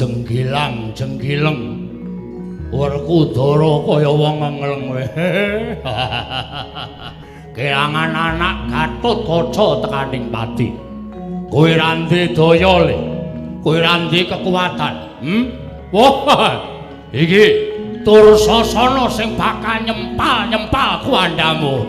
Jenggilang jenggileng. Werkudara kaya wong ngeleng kowe. Kelangan anak Gatotkaca tekaning pati. Kowe ra ndek daya le. Kowe ra ndek kekuatan. Wah, iki Dursasana sing bakal nyempal-nyempal kuandamu.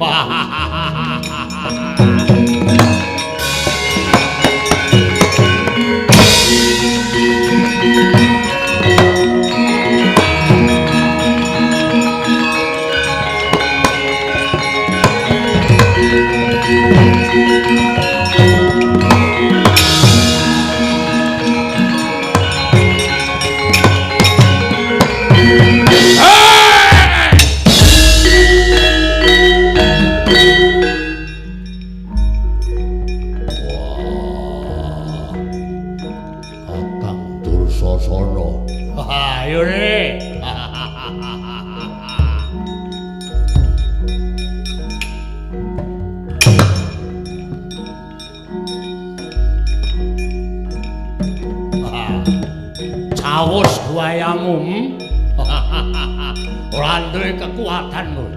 Ora duwe kekuatan kowe.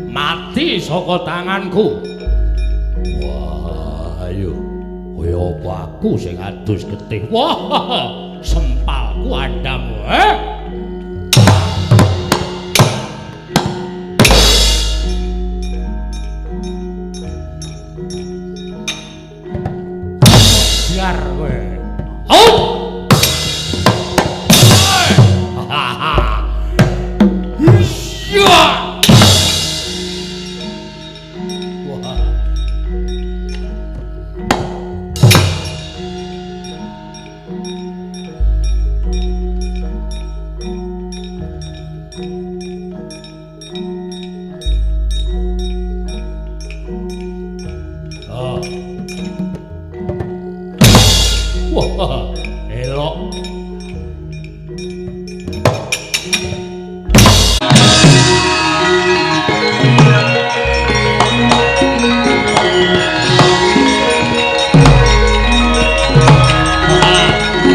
Mati saka tanganku. Wah, ayo. Kaya apa aku sing adus getih. Wah, sempalku andamu, eh? Biar kowe. Oh! Wah, elok.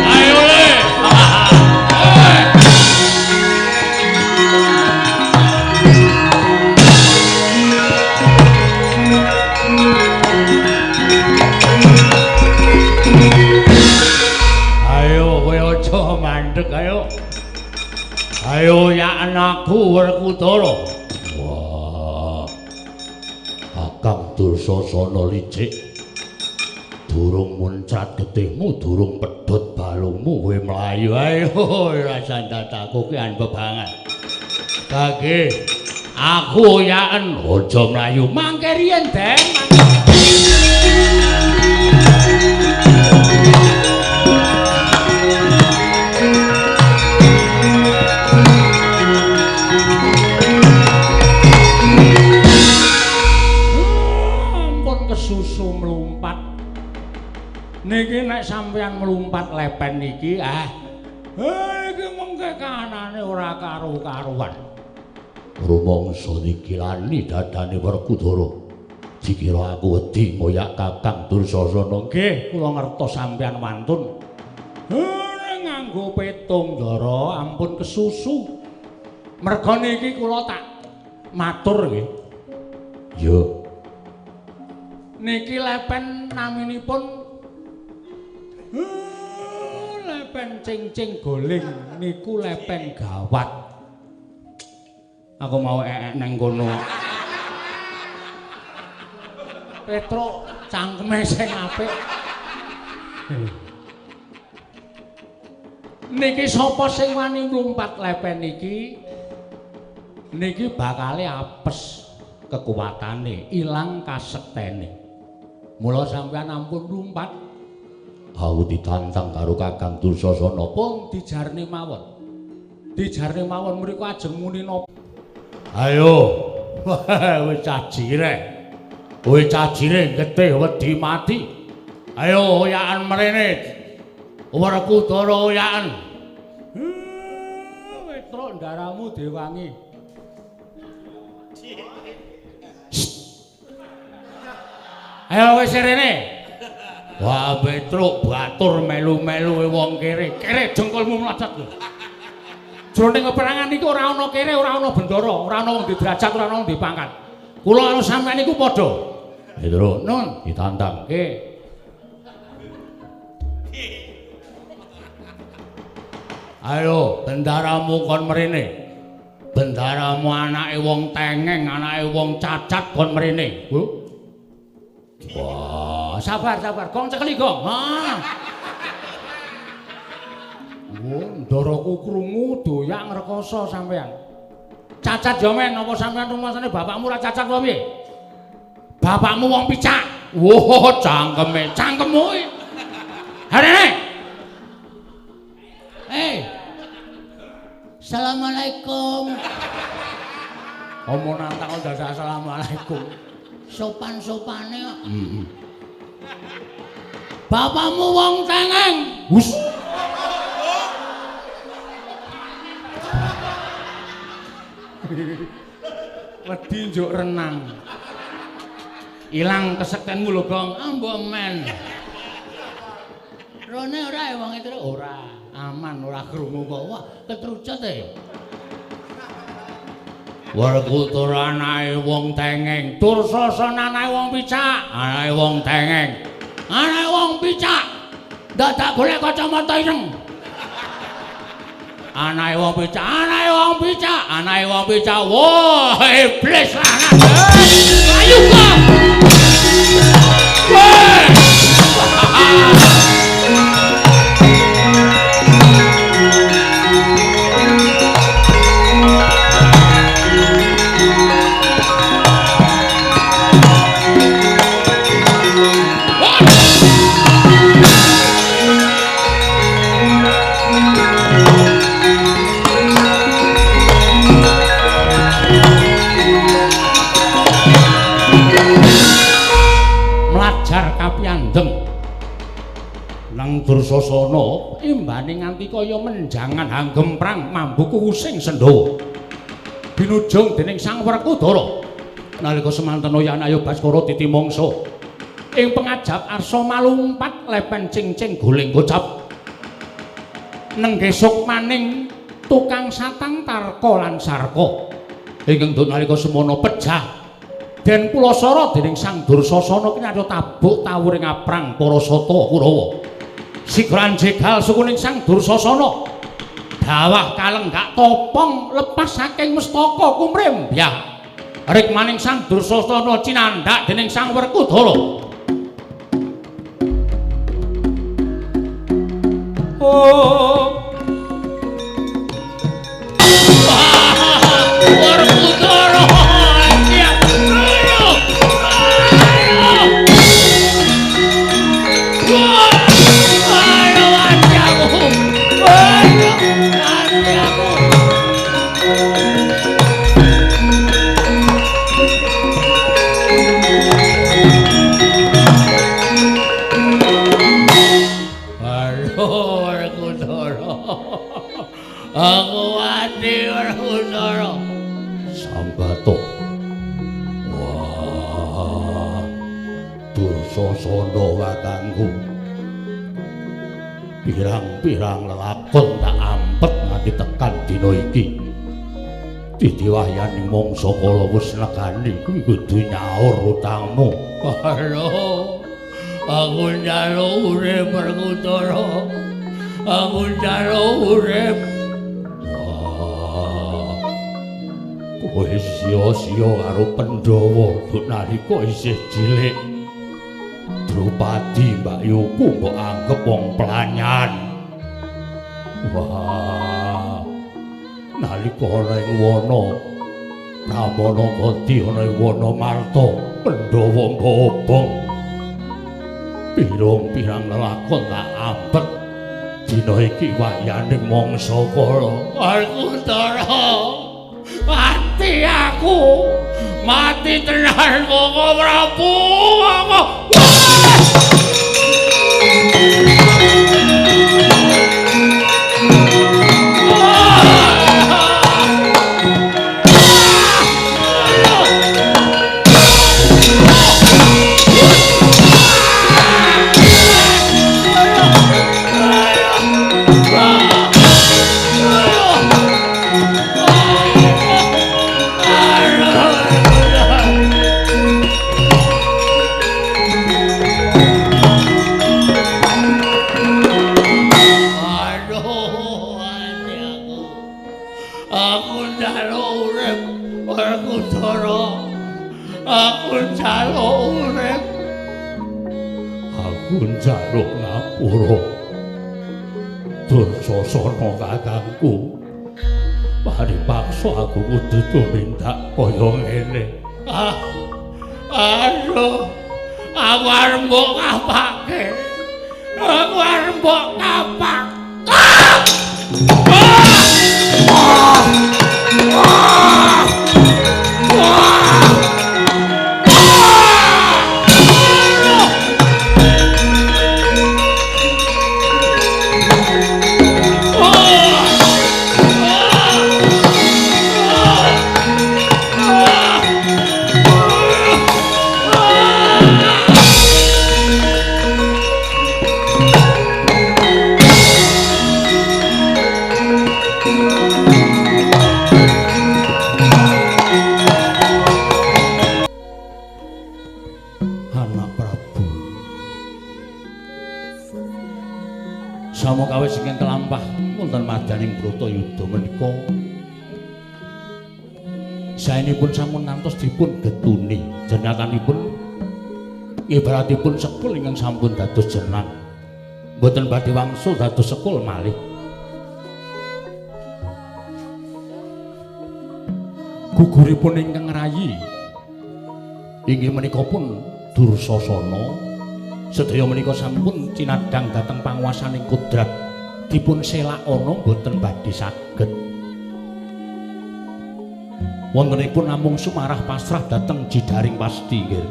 Ayo le. Ayo kowe aja mandeg ayo. Ayo ya anakku Werkudara. Wah. Kakang Dursasana licik. Durung muncrat getihmu, durung pedhot balungmu kowe mlayu. Ayo ora dadaku ki bebangan. Kage aku yaen aja mlayu. Mangke riyen, Den. Ampun kesusu mlumpat. Niki nek sampeyan mlumpat lepen niki, iki mengke kanane ora karu-karuan. Rumangsa dikilani dadane Werkudara. Dikira aku wedi ngoyak Kakang Dursasana. Nggih, kula ngertos sampeyan wantun. Nganggo petung ndara ampun kesusu. Merga niki kula tak matur nggih. Ya. Niki lepen naminipun lepen cing-cing goling niku lepen gawat. Aku mau eek nang kono. Petruk cangkeme sing apik. Niki sapa sing wani mlumpat lepen niki? Niki bakale apes kekuatane, ilang kasektene. Mula sampeyan ampun mlumpat. Aku ditantang karo Kakang Dursasana. Pun dijarne mawon. Dijarne mawon mriku ajeng muni napa? Ayo. Wis cajire. Kowe cajire getih wedi mati. Ayo oyakan mrene. Werkudara oyakan. Petruk ndaramu dewangi. Ayo wis rene. Wah, Petruk batur melu-melu wong kere. Kere jengkolmu mlacet lho. Jroning peperangan niku ora ana kere, ora ana bendara, ora ana wong diderajat, ora ana wong dipangkat. Kula karo sampeyan niku padha. Petruk, nun ditantangke. Ayo, bendaramu kon mrene. Bendaramu anake wong tengeng, anake wong cacat kon mrene. Wah, sabar, sabar. Gong cekeli, gong. Ha. Wo, ndaraku krungu doyak ngrekoso sampean. Cacat yo men, apa sampean rumasane bapakmu ora cacat apa piye? Bapakmu wong picak. Wah, cangkeme, cangkemmu. Harene. Eh. Assalamualaikum. Omo nantang kok dadak assalamualaikum. Sopan-sopane kok. Heeh. Bapakmu wong tengeng. Hus. Wedi njuk renang. Ilang kesektenmu lho, Gong. Ah, mbok men. Rone ora ya wong itu ora. Aman ora krungu kok. Wah, ketrucut e. Werkutara anake wong tengeng, Dursasana anake wong picak, anake wong tengeng, anake wong picak. Dadak golek kacamata ireng. Anake wong picak, anake wong picak, anake wong picak. Wah, iblis lanang. Ayo kok. Wah. Dursasana imbane nganti kaya menjangan hanggemprang mambu kuwusing Sendhawa. Binujung dening Sang Werkudara. Nalika semanten Ayo Baskara titi mangsa ing pengajap arsa malumpat lepen cingcing guling gocap. Nenggih sukmaning tukang satang tarka lan sarka. Ingkang nduk nalika semono pejah den pulasara dening Sang Dursasana kinarya tabuk tawuring aprang para sata Kurawa. Sigra jegal sukuning Sang Dursasana. Dawah kalenggak topong lepas saking mestaka kumrembyah. Rikmaning Sang Dursasana cinandhak dening Sang Werkudara. Oh. Werkudara. Aku mati Werkudara. Sambato. Wah. Dursasana kakangku. Pirang-pirang lelakon tak ampet nganti tekan dina iki. Didiwahyaning mangsa kala wis negani kuwi kudu nyaur utangmu. Halo. Aku njaluk urip Werkudara. Aku njaluk urip. Kowe sia-sia karo Pandhawa nalika isih cilik. Drupadi mbakyuku mbok anggep wong pelanyan. Wah. Nalika ana ing wana Pramana Gati ana ing wana Marta, Pandhawa mbok obong. Pirang-pirang lelakon tak ambet dina iki wayaning mangsa kala. Werkudara. Mati aku. Mati tenan Koko Prabu. Koko. njaluk urip Werkudara. Aku njaluk urip. Aku njaluk ngapura. Dursasana kakangku. Paripaksa aku kudu tumindak kaya ngene. Ah. Aduh. Aku arep mbok kapake. Aku arep mbok kapak. Bratayuda menika saenipun sampun ngantos dipun getuni jenatanipun ibaratipun sekul ingkang sampun dados jenang mboten badhe wangsul dados sekul malih. Guguripun ingkang rayi inggih menika pun Dursasana sedaya menika sampun cinadhang dhateng panguwasaning kodrat dipun selakana mboten badhe saged. Wontenipun namung sumarah pasrah dhateng jidaring pasti nggih.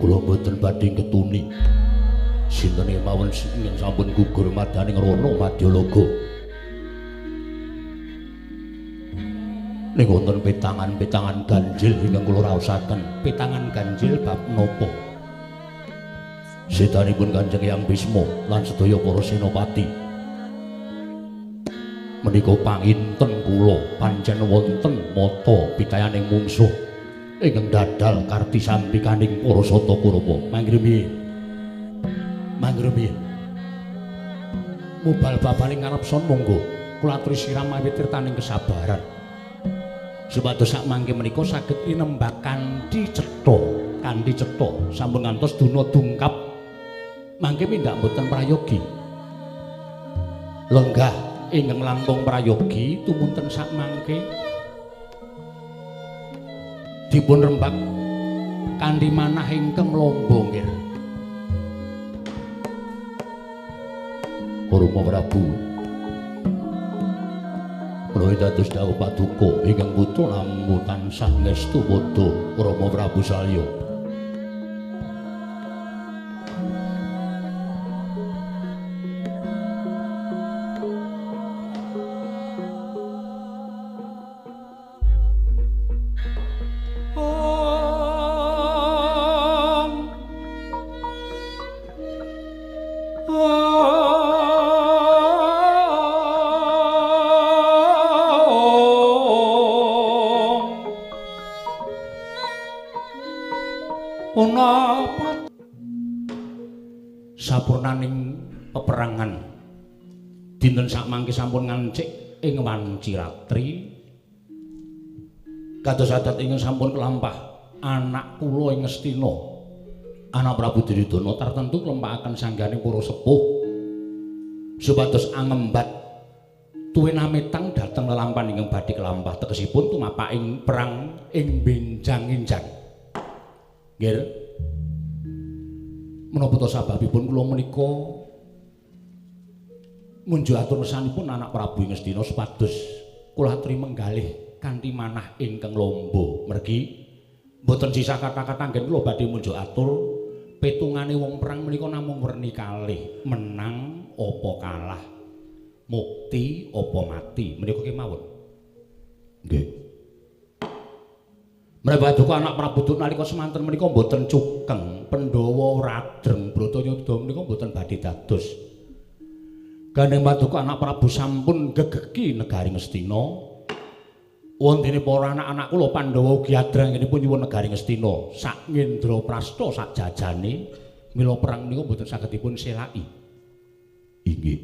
Kula mboten badhe ngetuni sinten kemawon ingkang sampun gugur madaning rana madyalaga. Ning wonten petangan-petangan ganjil ingkang kula raosaken. Petangan ganjil bab napa? Sedanipun Kanjeng Hyang Bisma lan sedaya para senopati. Menika panginten kula pancen wonten mata pitayaning mungsuh ingkang dadal karti sampikaning para Sata Kurawa. Mangrumiyin. Mangrumiyin. Mubal babaling ngarepson monggo kula aturi siram awit tirtaning kesabaran. Supados sak mangke menika saged tinembak kanthi cetha, kanthi cetha sampun ngantos duna dungkap mangke mindak mboten prayogi. Lenggah ingkang langkung prayogi tumunten sak mangke dipun rembak kanthi manah ingkang lamba nggih. Rama Prabu menawi dados dawuh paduka ingkang putra namung tansah ngestu padha Rama Prabu Salya. Sapurnaning peperangan dinten sakmangke sampun ngancik ing wanci ratri kados adat ingkang sampun kelampah anak kula ing Ngastina anak Prabu Duryudana tartemtu klempakaken sanggane para sepuh supados angembat tuwinametang dhateng lelampan ingkang badhe kelampah tegesipun tumapaking perang ing benjang-enjang. Nggih. Menapa ta sababipun kula menika munjuk atur ngersanipun anak Prabu ing Ngastina supados kula aturi menggalih kanthi manah ingkang lamba. Mergi mboten sisah kata-kata anggen kula badhe munjuk atur petungane wong perang menika namung werni kalih, menang apa kalah, mukti apa mati, menika kemawon. Nggih. Mrebaduka anak Prabu Duryudana nalika semanten menika mboten cukeng, Pandhawa Radreng Bratayuda menika mboten badhe dados. Gandeng paduka anak Prabu sampun gegeki negari Ngastina. Wontene para anak-anak kula Pandhawa ugi adrang pun nyuwun negari Ngastina sak Ngendraprasta sak jajane. Mila perang menika mboten saged dipun selaki. Inggih.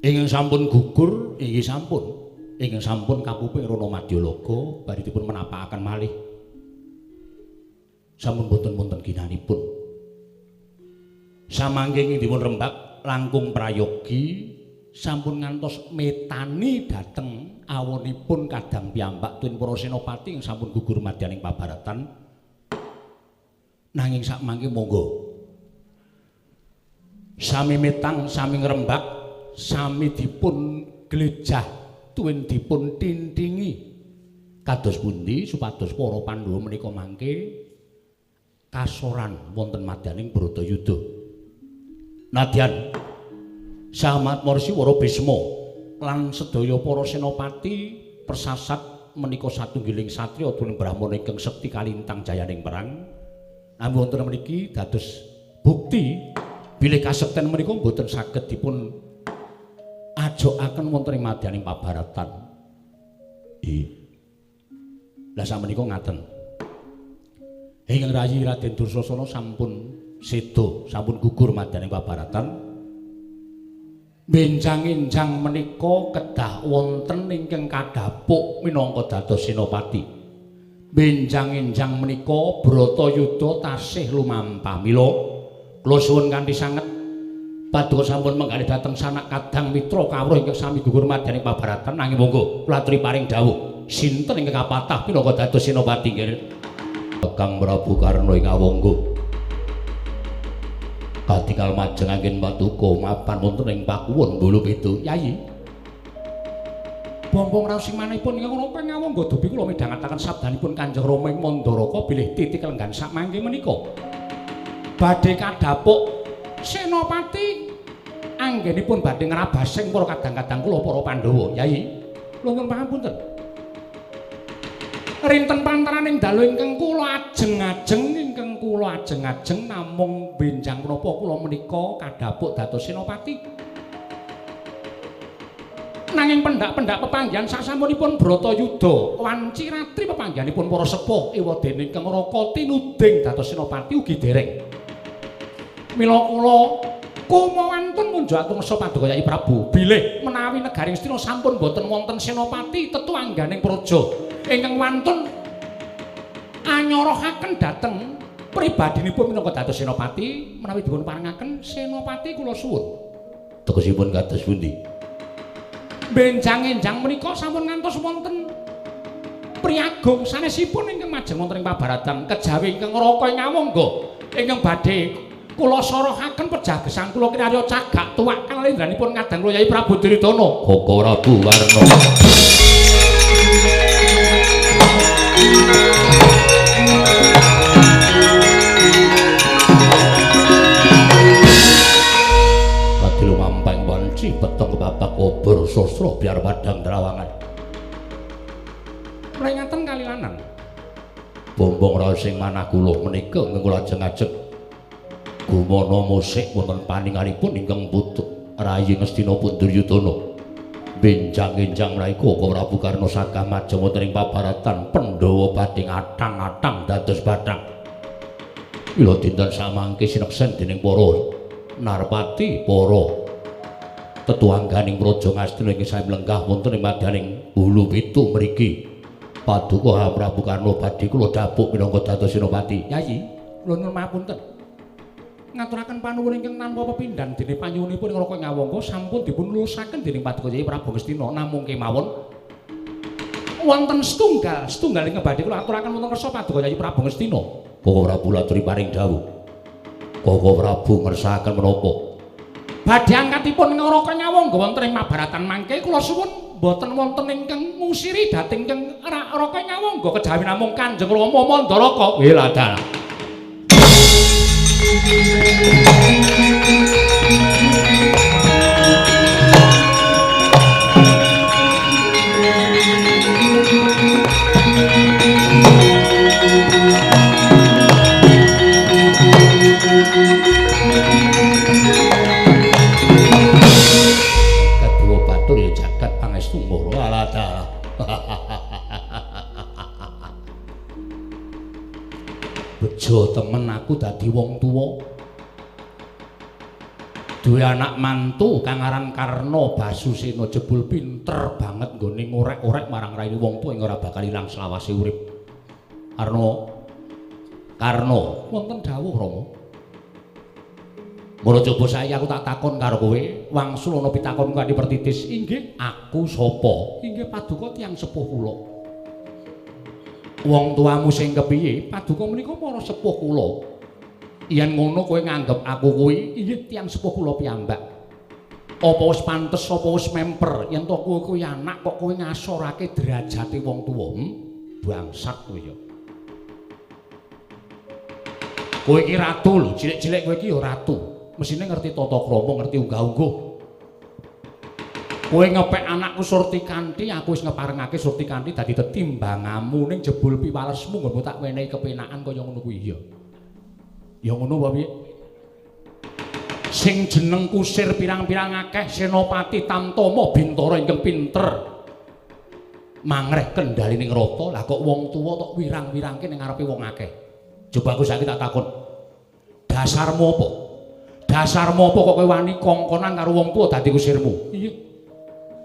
Ingkang sampun gugur inggih sampun. Ingkang sampun kapuping Rana Madyalaga badhe dipun menapakaken malih. Sampun boten wonten ginanipun. Samangke ing dipun rembak langkung prayogi sampun ngantos metani dhateng awonipun kadang piyambak tuwin para senopati ingkang sampun gugur madyaning pabaratan. Nanging sakmangke monggo sami metang, sami ngrembak, sami dipun glejah tuwin dipun tintingi kados pundi supados para Pandhawa menika mangke kasoran wonten madyaning Bharatayuda. Nadyan Samat Marsi Wara Bisma lan sedaya para senopati persasat menika satunggiling satriya tuwin brahmana ingkang sekti kalintang jayaning perang. Namung wonten mriki dados bukti bilih kasekten menika mboten saged dipun ajokaken wonten ing madyaning pabaratan. Lah sakmenika ngaten. Ingkang rayi Raden Dursasana sampun seda, sampun gugur madyaning pabaratan. Benjang-enjang menika kedah wonten ingkang kadhapuk minangka dados senopati. Benjang-enjang menika Bratayuda tasih lumampah. Mila kula suwun kanthi sanget paduka sampun menggalih dhateng sanak kadang mitra kawruh ingkang sami gugur madyaning pabaratan. Nanging monggo kula aturi paring dawuh sinten ingkang kapatah minangka dados senopati nggih. Kang Prabu Karna ing Awangga katingal majeng anggen paduka mapan wonten ing Pakuwon Bulu Pitu. Yayi, bombong raos sing manahipun ingkang napa ing Awangga dupi kula midhangetaken sabdanipun Kanjeng Rama ing Mandaraka bilih titik lenggan sakmangke menika badhe kadhapuk senopati anggenipun badhe ngrabasing para kadang-kadang kula para Pandhawa. Yayi, kula nyuwun pangapunten. Rinten pantaraning dalu ingkang kula ajeng-ajeng ingkang kula ajeng-ajeng namung benjang menapa kula menika kadhapuk dados senopati. Nanging pendak-pendak pepanggihan sasampunipun Bratayuda wanci ratri pepanggihanipun para sepuh ewadene ingkang Raka tinuding dados senopati ugi dereng. Mila kula kumawantun munjuk atur ngersa paduka Yayi Prabu bilih menawi negari Ngastina sampun boten wonten senopati tetu angganing praja ingkang wantun anyorohaken dhateng pribadinipun minangka dados senopati menawi dipun parengaken senopati kula suwun. Tegesipun kados pundi? Benjang-enjang menika sampun ngantos wonten priyagung sanesipun ingkang majeng wonten ing pabaratan kejawi ingkang Raka ing Awangga ingkang badhe kula sorohaken pejah gesang kula kinarya cagak tuwak kalendranipun kadang kula Yayi Prabu Duryudana. Koko Prabu Karna. Kadilo mampang wanci peteng kepapak obor sosro biar padang terawangan. Peringaten kalilanan. Bombong raos sing manah kula menika ingkang kula ajeng-ajeng gumana musik wonten paningalipun ingkang putu rayi Ngastina pun Duryudana. Benjang-enjang menawi Koko Prabu Karna sagah majeng wonten ing pabaratan Pandhawa badhe ngathang-athang dados bathang. Mila dinten samangke sineksen dening para narpati para tetuangganing praja Ngastina ingkang sami lenggah wonten ing madyaning Bulu Pitu mriki. Paduka Prabu Karna badhe kula dapuk minangka dados senopati. Yayi, kula nyuwun pangapunten. Ngaturaken panuwun ingkang tanpa pepindhan dene panyuwunipun ing Raka Ngawangga sampun dipun lulusaken dening Paduka Yayi Prabu Ngastina. Namung kemawon wonten setunggal setunggal ingkang badhe kula aturaken wonten kersa Paduka Yayi Prabu Ngastina. Koko Prabu laturi paring dawuh. Koko Prabu ngersakaken menapa? Badhe angkatipun ing Raka Ngawangga wonten ing mabaratan mangke kula suwun boten wonten ingkang ngusiri dhateng ingkang Raka Ngawangga kejawi namung Kanjeng Rama Mandaraka. Nggih dalah. Kadua batur ya jagat pangestu moro aladalah. Bejo temen aku dadi dadi wong tuwa. Duwe anak mantu kang aran Karna Basusena jebul pinter banget nggone ngorek-orek marang raine wong tuwa ing ora bakal ilang selawase urip. Karna Karna wonten dawuh Rama. Mula coba saiki aku tak takon karo kowe, wangsul ana pitakonku kanthi pertitis. Inggih, aku sapa? Inggih paduka tiyang sepuh kula. Wong tuamu sing kepiye? Paduka menika para sepuh kula. Yen ngono kowe nganggep aku kuwi inggih tiyang sepuh kula piyambak. Apa wis pantes, apa wis memper yen to kowe kuwi anak kok kowe ngasorake derajate wong tuwa? Bangsat kowe ya. Kowe iki ratu lho, cilik-cilik kowe iki ya ratu. Mesine ngerti tata krama, ngerti unggah-ungguh. Kowe ngepek anakku Surtikanti, aku wis ngeparengake Surtikanti dadi tetimbangamu ning jebul piwalesmu nggonmu tak wenehi kepenakan kaya ngono kuwi ya. Ya ngono apa piye? Sing jeneng kusir pirang-pirang akeh Senopati Tamtama Bintara ingkang pinter mangreh kendhalining rata, lah kok wong tuwa tok wirang-wirangke ning ngarepe wong akeh. Coba aku saiki tak takon. Dasarmu apa? Dasarmu apa kok kowe wani kongkonan karo wong tuwa dadi kusirmu? Iya.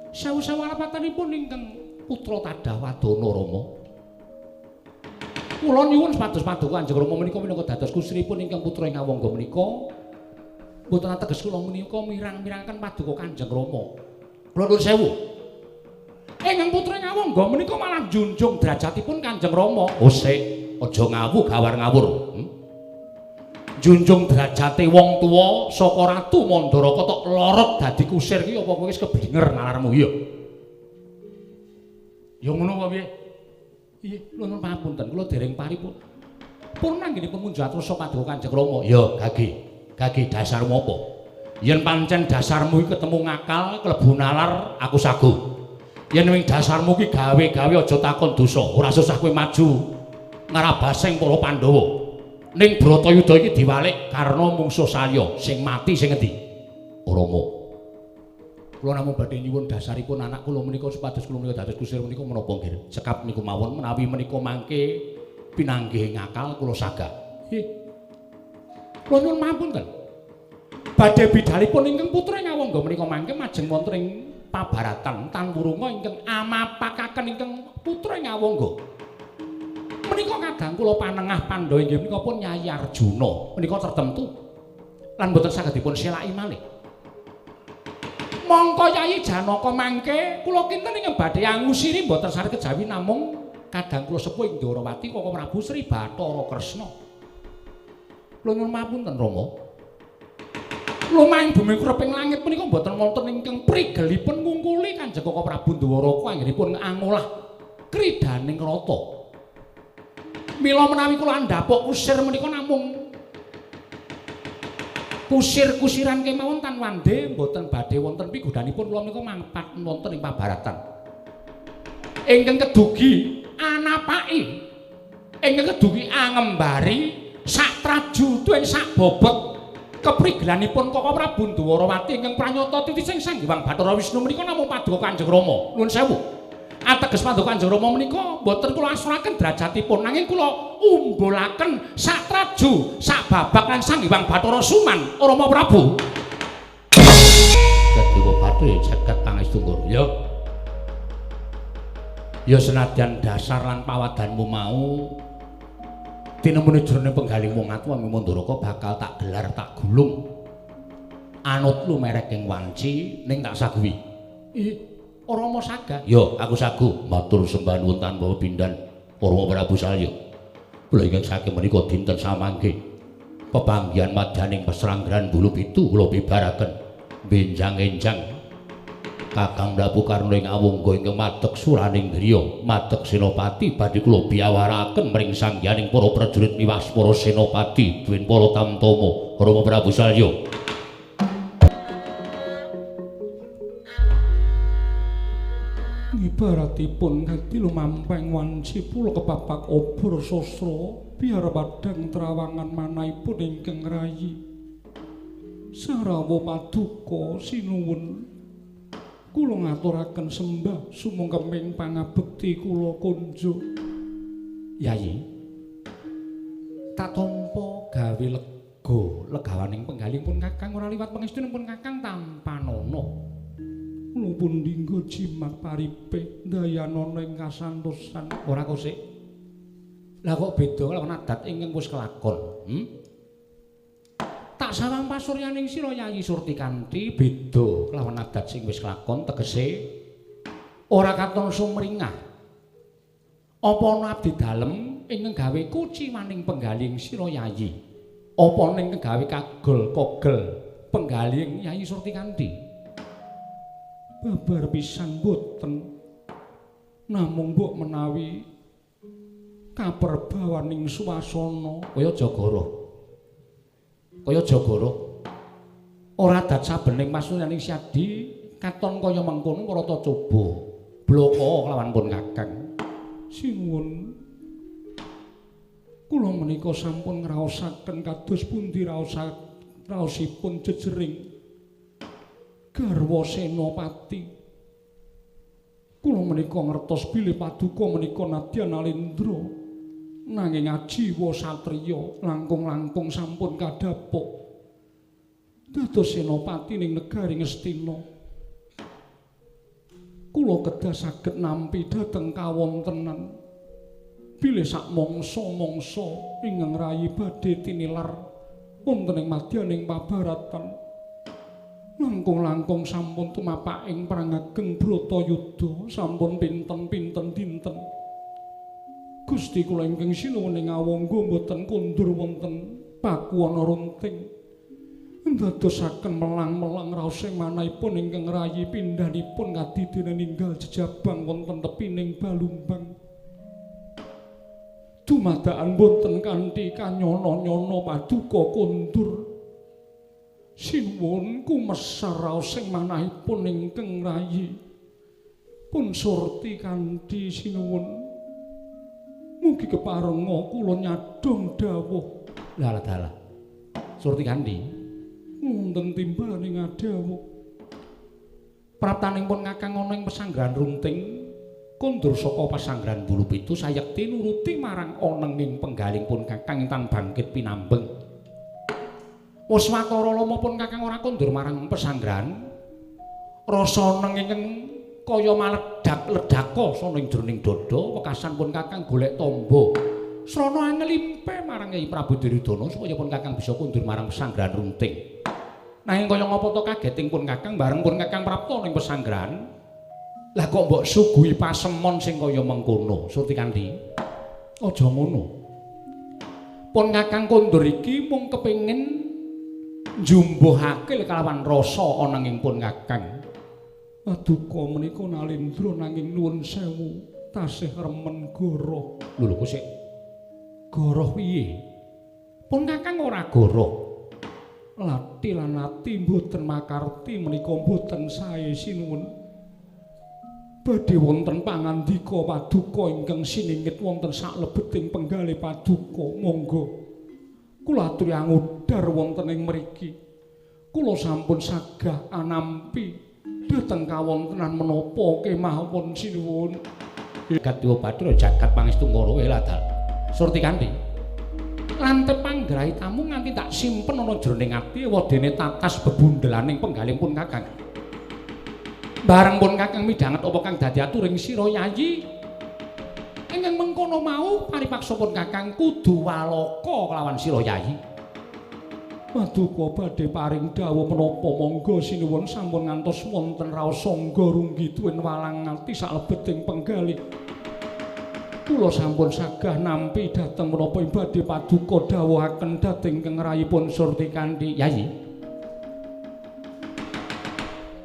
Sewu-sewu alapatanipun ingkang putra Tadah Wadana Rama. Kula nyuwun supados paduka Kanjeng Rama menika minangka dados kusiripun ingkang putra ing Awangga menika. Mboten ateges kula menika mirang-mirangaken paduka Kanjeng Rama. Kula nuwun sewu. Ingkang putra ing Awangga menika malah njunjung derajatipun Kanjeng Rama. Oh sik, aja ngawuh gawar ngawur. Junjung derajate wong tuwa saka Ratu Mandaraka tok lorot dadi kusir ki apa kowe wis keblinger nalarmu ya? Ya ngono apa piye? Iya, nuwun pangapunten kula dereng paripun. Purna anggenipun munjat rasa paduka Kanjeng Rama. Ya, gage. Gage dasarmu apa? Yen pancen dasarmu iki ketemu ngakal, klebu nalar, aku sagu. Yen wing dasarmu ki gawe-gawe aja takon dosa, ora susah kowe maju ngrabasing para Pandhawa. Ning Bratayuda iki diwalik karena mungsuh Salya sing mati sing ngendi? Rama. Kula namung badhe nyuwun dasaripun anak kula menika supados kula menika dados kusir menika menapa nggih? Cekap niku mawon menawi menika mangke pinanggih ngakal kula sagah. Nggih. Kula nyuwun mapunten. Badhe bidalipun ingkang putra ing Awangga menika mangke majeng wonten ing pabaratan tan wurunga ingkang amapakaken ingkang putra ing Awangga. Menika kadang kula panengah Pandhawa inggih menika pun Nyai Arjuna menika tertentu lan boten saged dipun selaki malih. Mongko Yayi Janaka mangke kula kinten ingkang badhe angusiri boten saged kejawi namung kadang kula sepuh ing Ndorowati Koko Prabu Sri Bathara Kresna. Kula nyuwun mapunten Rama. Lumahing bumi kureping langit menika boten wonten ingkang prigelipun ngungkuli Kanjeng Koko Prabu Ndwaraka anggenipun angolah kridaning rata. Mila menawi kula andhapuk kusir menika namung kusir-kusiran kemawon tan wande mboten badhe wonten pigudanipun kula menika mangpat wonten ing pabaratan. Ingkang kedugi anapaki, ingkang kedugi angembari sak traju tuwin sak bobot keprigelanipun Koko Prabu Ndwarawati ingkang pranyata titising Sang Hyang Bathara Wisnu menika namung paduka Kanjeng Rama. Nuwun sewu. Ateges paduka Kanjeng Rama menika mboten kula asuraken derajatipun nanging kula umbulaken sak traju sak babak lan Sang Hyang Bathara Suman Rama Prabu. Dewa Bathe jagat pangestu ya. Ya senadyan dasar lan pawadanmu mau tinemune jroning penggaling wong atuwa Mandaraka bakal tak gelar tak gulung. Anut lumerek ing wanci ning tak saguhi. Ih, Rama sagah. Ya, aku sagu. Matur sembah nuwun tanpa pindhan Rama Prabu Salya. Kula ingkang saking menika dinten samangke pepanggihan madyaning pesranggrahan bulu pitu kula bibaraken benjang-enjang Kakang Prabu Karna ing Awangga ingkang madeg suraning griya madeg senopati badhe kula biyawaraken mring sangyaning para prajurit miwas para senopati duwin para tamtama Rama Prabu Salya. Ibaratipun dadi lumampeng wanci pula kepapak obor sastra biar padhang trawangan manahipun ingkang rayi. Sarawa paduka sinuwun kula ngaturaken sembah sumangkeming pangabekti kula kunjuk. Yayi, tak tampa Gawe lega, legawaning penggalih pun Kakang ora liwat pangestunipun Kakang tampanana. Kula pun dinggo jimat paripe ndayanana ing kasantosan. Ora kosik. Lah kok beda kelawan adat ingkang wis kelakon? Hmm? Tak sawang pasuryaning sira Yayi Surtikanthi beda kelawan adat sing wis kelakon, tegese ora katon sumringah. Apa ana abdi dalem ingkang gawe kuciwaning penggalih sira Yayi? Apa ana ingkang gawe kagol kogel penggalih Yayi Surtikanthi? Babar pisan boten. Namung mbok menawi kaperbawaning swasana kaya jagara. Kaya jagara. Ora adat sabening pasuryaning Syadi katon kaya mengkono marata coba. Bloko kelawan pun Kakang. Sinuwun. Kula menika sampun ngraosaken kados pundi raosipun jejering garwa Senopati. Kula menika ngertos bilih paduka menika nadyan Alendra, nanging ajiwa satriya langkung-langkung sampun kadhapuk dados senopati ning negari Ngastina. Kula kedah saged nampi dhateng kawontenan bilih sak mangsa-mangsa ingkang rayi badhe tinilar wonten ing madyaning pabaratan. Langkung-langkung sampun tumapak ing perang ageng Bratayuda sampun pinten-pinten dinten. Gusti kula ingkang sinuwun ing awangga mboten kondur wonten Pakuwana Runting. Ndadosaken melang-melang raos ing manahipun ingkang rayi pindhanipun kadidene ninggal jejabang wonten tepining Balumbang. Dumadakan boten kanthi kanyana-nyana paduka kondur. Sinuwun kumesar raos ing manahipun ingkang rayi. Pun surti kanthi sinuwun. Mugi keparenga kula nyadhong dawuh. Lah dalah. Surti kanthi wonten timbalaning ngadhawuh. Praptaning pun Kakang ana ing pesanggrahan Runting, kondur saka pesanggrahan Bulu Pitu sayekti nuruti marang onenging penggaling pun Kakang intan bangkit pinambeng. Wis watara lama pun Kakang ora kondur marang pesanggrahan. Rasa oneng ingkang kaya maledak-ledaka ana ing jroning dada, wekasan pun Kakang golek tamba. Srana angelimpe marang Kyai Prabu Duryudana supaya pun Kakang bisa kondur marang pesanggrahan Runting. Nanging kaya ngapa to kageting pun Kakang bareng pun Kakang prapta ning pesanggrahan. Lah kok mbok suguhi pasemon sing kaya mengkono, Surti Kanthi? Aja ngono. Pun Kakang kondur iki mung kepengin njumbuhake kelawan rasa ana ing pun Kakang. Paduka menika Nalendra nanging nuwun sewu tasih remen goroh. Lho lho kok sik goroh piye? Pun Kakang ora goroh. Lati lan ati mboten makarti menika mboten sae sinuwun. Badhe wonten pangandika paduka ingkang siningit wonten saklebeting penggalih paduka. Monggo kula aturi angudar wonten ing mriki. Kula sampun sagah anampi dhateng kawontenan menapa kemawon sinuwun. Jagat Dewa Bathara jagat pangestu Ngara weladal. Surti Kanthi lantep panggrahitamu nganti tak simpen ana jroning ati wadene tatas bebundelaning penggalih pun Kakang. Bareng pun Kakang midhanget apa kang dadi aturing sira Yayi. Ingkang mengkono mau paripaksa pun Kakang kudu walaka kelawan sira Yayi. Paduka badhe paring dawuh menapa monggo sinuwun sampun ngantos wonten raos sangga runggi tuwin walang ati saklebeting penggalih. Kula sampun sagah nampi dhateng menapa ing badhe paduka dawuhaken dhateng ingkang rayipun Surti Kanthi Yayi.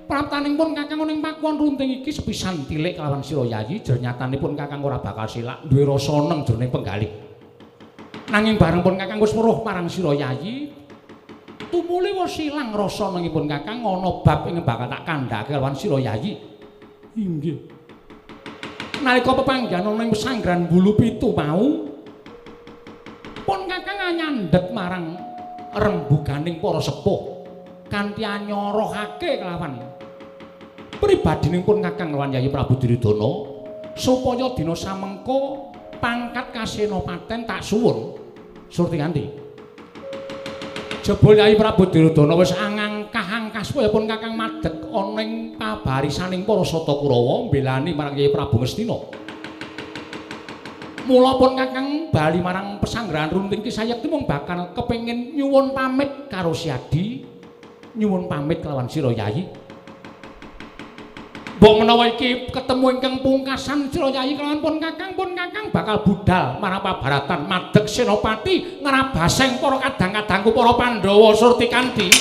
Praptaning pun Kakang ning Pakuwon Runting iki sepisan tilik kelawan sira Yayi, jernyatanipun Kakang ora bakal selak duwe rasa neng jroning penggalih. Nanging bareng pun Kakang wis weruh marang sira Yayi, tumuli wis ilang rasa nengipun Kakang ana bab ing bakal tak kandhake kelawan sira Yayi. Inggih. Nalika pepanggihan ana ing pesanggrahan Bulu Pitu mau, pun Kakang nyandhet marang rembuganing para sepuh kanthi anyorohake kelawan pribadining pun Kakang lawan Yayi Prabu Duryudana supaya dina samengko pangkat kasenopaten tak suwun. Surti Kanthi. Jebul Yai Prabu Duryudana wis angangkah-angkah supaya pun Kakang madeg ana ing pabarisaning para Sata Kurawa mbelani marang Yai Prabu Ngastina. Mula pun Kakang bali marang pesanggrahan Runting Kisayekti mung bakal kepengin nyuwun pamit karo Siadi, nyuwun pamit kelawan sira Yai. Mbok menawa iki ketemu ingkang pungkasan sira Yai kelawan pun Kakang bakal budal marang pabaratan madeg senopati ngrabaseng para kadang-kadangku para Pandhawa Surtikanti.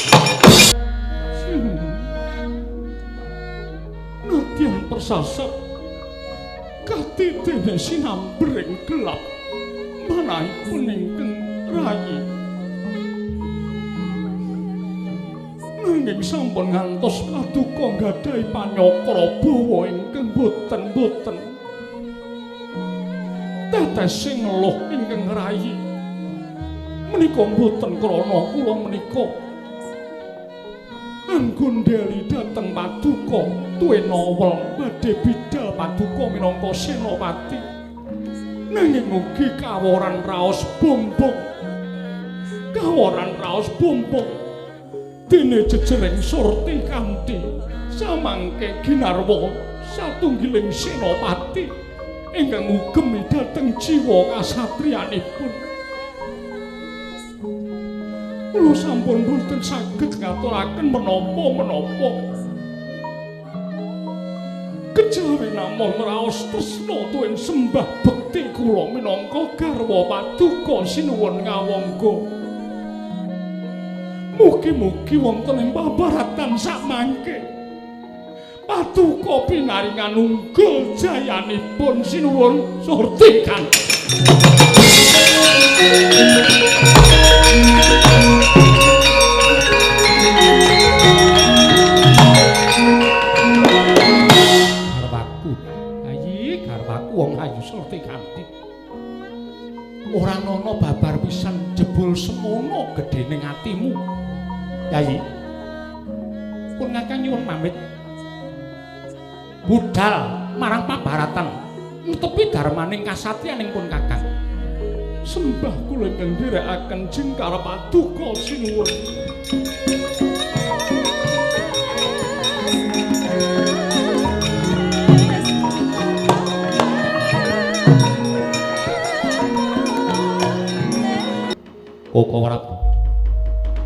Nadyan persasat katitene sinambring gelap manahipun ingkang rayi, nanging sampun ngantos paduka nggadahi panyakra bawa ingkang boten-boten tetesing ngeluh ingkang rayi menika boten krana kula menika anggondheli dhateng paduka tuwena wel badhe bidal paduka minangka senopati, nanging ugi kaworan raos bombong dene jejering Surti Kanthi samangke ginarwa satunggiling senopati ingkang ngugemi dhateng jiwa kasatriyanipun. Kula sampun boten saged ngaturaken menapa-menapa kejawi namung raos tresna tuwin sembah bekti kula minangka garwa paduka sinuwun ngawangga. Mugi-mugi wonten ing pabaratan sakmangke paduka pinaringan unggul jayanipun sinuwun Surti Kanthi. Garwaku, ayi garwaku wong ayu Surti Kanthi. Ora ana babar pisan jebul semono gedene atimu. Yayi, pun Kakang nyuwun pamit budal marang pabaratan netepi darmaning kasatriyaning pun Kakang. Sembah kula ingkang nderekaken jengkar paduka sinuwun. Koko Prabu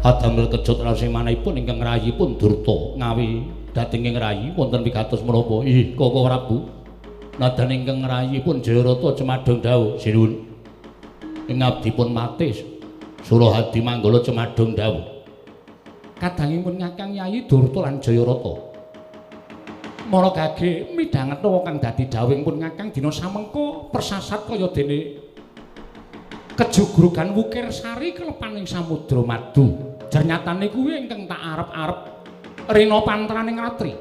adamel kejut rasemanipun ingkang rayipun Durta ngawi dhateng ing rayi wonten wigatos menapa? Ih Koko Prabu, nadan ingkang rayipun Jayarata cemadhong dawuh sinuwun. Ing abdipun mate Surahadi Manggala cemadhong dawuh. Kadangipun Kakang Yayi Durta lan Jayarata mara gage midhanget kang dadi dawuhing pun Kakang dina samengko persasat kaya dene kejugrugan wukir sari kelepaning samudra madu. Jernyatane kuwi ingkang tak arep-arep rina pantraning ratri.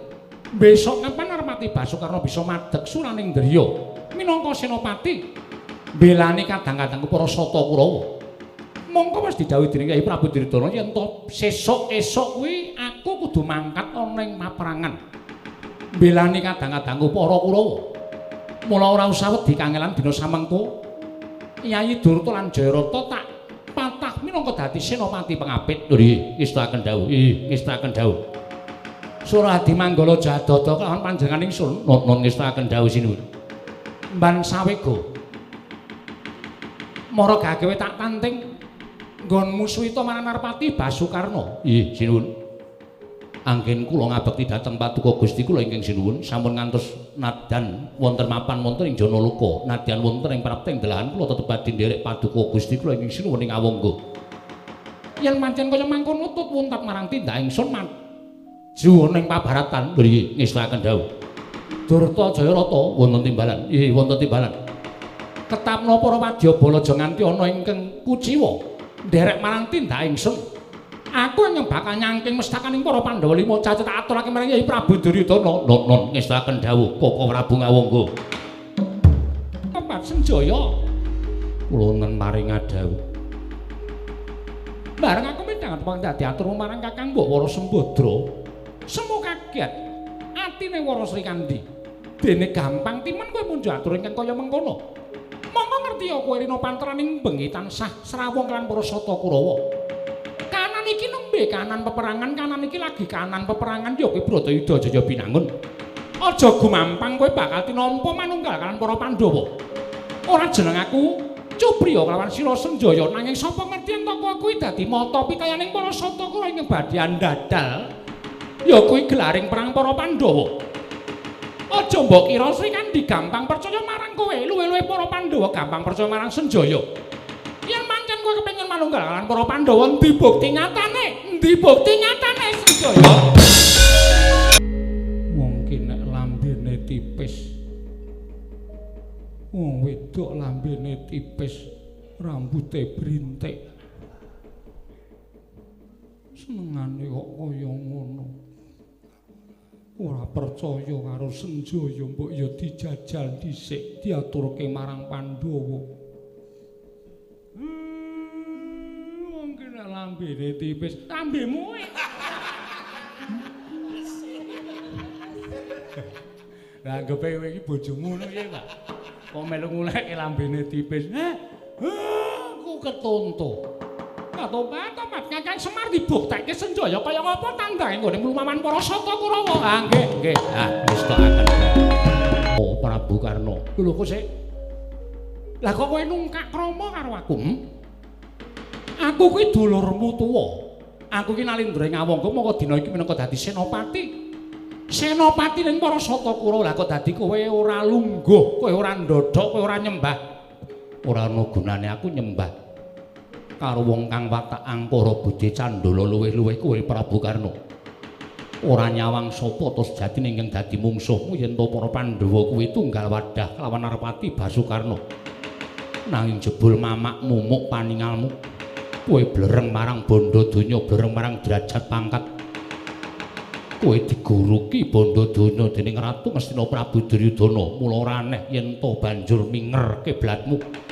Besok kapan Armati Basukarna bisa madeg suraning driya minangka senopati mbelani kadang-kadangku para Sata Kurawa. Mongko wis didhawuhi dening Kyai Prabu Duryudana yen to sesuk esuk kuwi aku kudu mangkat ana ing paperangan mbelani kadang-kadangku para Kurawa. Mula ora usah wedi kangelan dina samengko Yayi Durta lan Jayarata tak patah minangka dadi senopati pengapit. Nggih, ngestakaken dawuh. Ih, ngestakaken dawuh. Surahadi Manggala Jadada kelawan panjenengan ingsun nun ngestakaken dawuh sinuwun. Mban sawega. Mara gagewe tak tanting nggonmu suwita marang Narpati Basukarna. Ih, sinuwun. Anggen kula ngabekti dhateng paduka Gusti kula ingkang sinuwun sampun ngantos nadan wonten mapan wonten ing Janaloka, nadyan wonten ing prapting delahan kula tetep badhe nderek paduka Gusti kula ingkang sinuwun ing Awangga. Yen pancen kaya mangkono tut wuntap marang tindak ingsun maju ana ing pabaratan. Nggih, ngestakaken dawuh. Durta Jayarata wonten timbalan. Ih, wonten timbalan. Ketapna para wadyabala aja nganti ana ingkang kuciwa nderek marang tindak ingsun. Aku ingkang bakal nyangking mestakaning para Pandhawa lima cacet tak aturake marang Kyai Prabu Duryudana. Nun ngestakaken dawuh Koko Prabu Ngawangga. Tempat Senjaya kula nen maring dawuh. Bareng aku midhanget pang dadi atur marang Kakang Mbok Wara Sembadra. Semu kaget atine Wara Srikandhi. Dene gampang timen kowe munjuk atur ingkang kaya mengkono. Monggo ngerti ya kowe rina panteraning bengi tansah srawung lan para Sata Kurawa. Lambe kanan peperangan, kanan iki lagi kanan peperangan ya kuwi Bratayuda Jaya Binangun. Aja gumampang kowe bakal tinampa manunggal kalawan para Pandhawa. Ora jeneng aku Cupriya kelawan sira Senjaya, nanging sapa ngerti yen tokoh kuwi dadi mata pitayaning para Satakura ing badhe andadal ya kuwi gelaring perang para Pandhawa. Aja mbok kira Sri Kandi gampang percaya marang kowe, luwih-luwih para Pandhawa gampang percaya marang Senjaya. Yen pancen kowe kepengin manunggal kalawan para Pandhawa, endi bukti nyatane? Endi bukti nyatane Senjaya? Wong ki nek lambene tipis, wong wedok lambene tipis, rambute brintik. Senengane kok kaya ngono. Ora percaya karo Senjaya, mbok ya dijajal dhisik, diaturke marang Pandhawa. Wong ki nek lambene tipis, lambemu. Lah anggepe kowe iki bojomu ngono piye, Pak? Kok melu ngulekke lambene tipis. Heh, aku ketonto. Tobat, Kakang Semar dibuktekke Senjaya kaya ngapa tandhange nggone mlumaman para Sata Kurawa. Ah nggih, nggih. Ah wis tokaken. Oh Prabu Karna. Lho kok sik. Lah kok kowe nungkak krama karo aku? Aku kuwi dulurmu tuwa. Aku iki Nalindra ing Awangga mongko dina iki minangka dadi senopati. Senopati ning para Sata Kurawa. Lah kok dadi kowe ora lungguh, kowe ora ndodhok, kowe ora nyembah. Ora ana gunane aku nyembah karo wong kang watak angkara budi candala luwih-luwih kowe Prabu Karna. Ora nyawang sapa ta sejatine ingkang dadi mungsuhmu yen to para Pandhawa kuwi tunggal wadah kelawan Narpati Basukarna. Nanging jebul mamak mumuk paningalmu, kowe blereng marang bondo donya, blereng marang derajat pangkat. Kowe diguruki bondo donya dening Ratu Ngastina Prabu Duryudana. Mula ora aneh yen to banjur minger kiblatmu.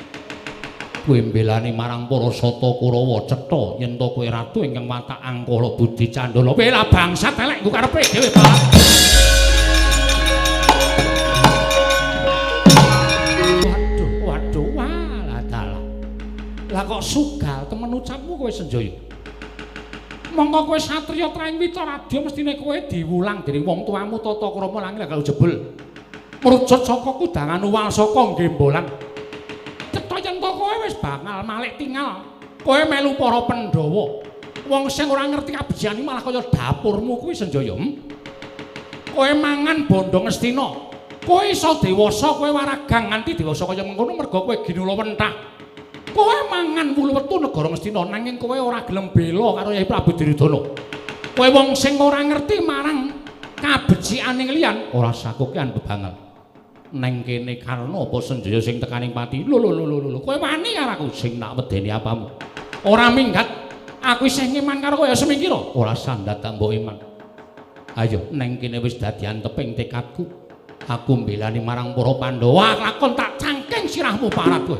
Kowe mbelani marang para Sata Kurawa cetha yen to kowe ratu ingkang watak angkara budi candala. Bela bangsat elek nggo karepe dhewe, Pak. Waduh, waduh, walah dalah. Lah kok sugal temen ucapmu kowe Senjaya. Mongko kowe satriya traing Witaradya mestine kowe diwulang dening wong tuamu tata krama langit kalau jebul. Mrucut saka kudangan uwal saka gembolan. Kowe wis bakal malik tingal. Kowe melu para Pandhawa. Wong sing ora ngerti kabecikan malah kaya dapurmu kuwi Senjaya. Kowe mangan bondo Ngastina. Kowe iso dewasa, kowe waragang nganti dewasa kaya mengkono merga kowe ginula wentah. Kowe mangan wulu wetu negara Ngastina nanging kowe ora gelem bela karo Yai Prabu Duryudana. Kowe wong sing ora ngerti marang kabecikaning liyan ora sakokean bebangal. Neng kene Karna apa Senjaya sing tekaning pati. Lho lho lho lho, kowe wani karo aku sing tak wedeni apamu. Ora minggat, aku isih ngiman karo kowe ya semingkira. Ora sandat tak mbok iman. Ayo neng kene wis dadi anteping tekadku. Aku mbelani marang para Pandhawa, lakon tak cangking sirahmu parat kowe.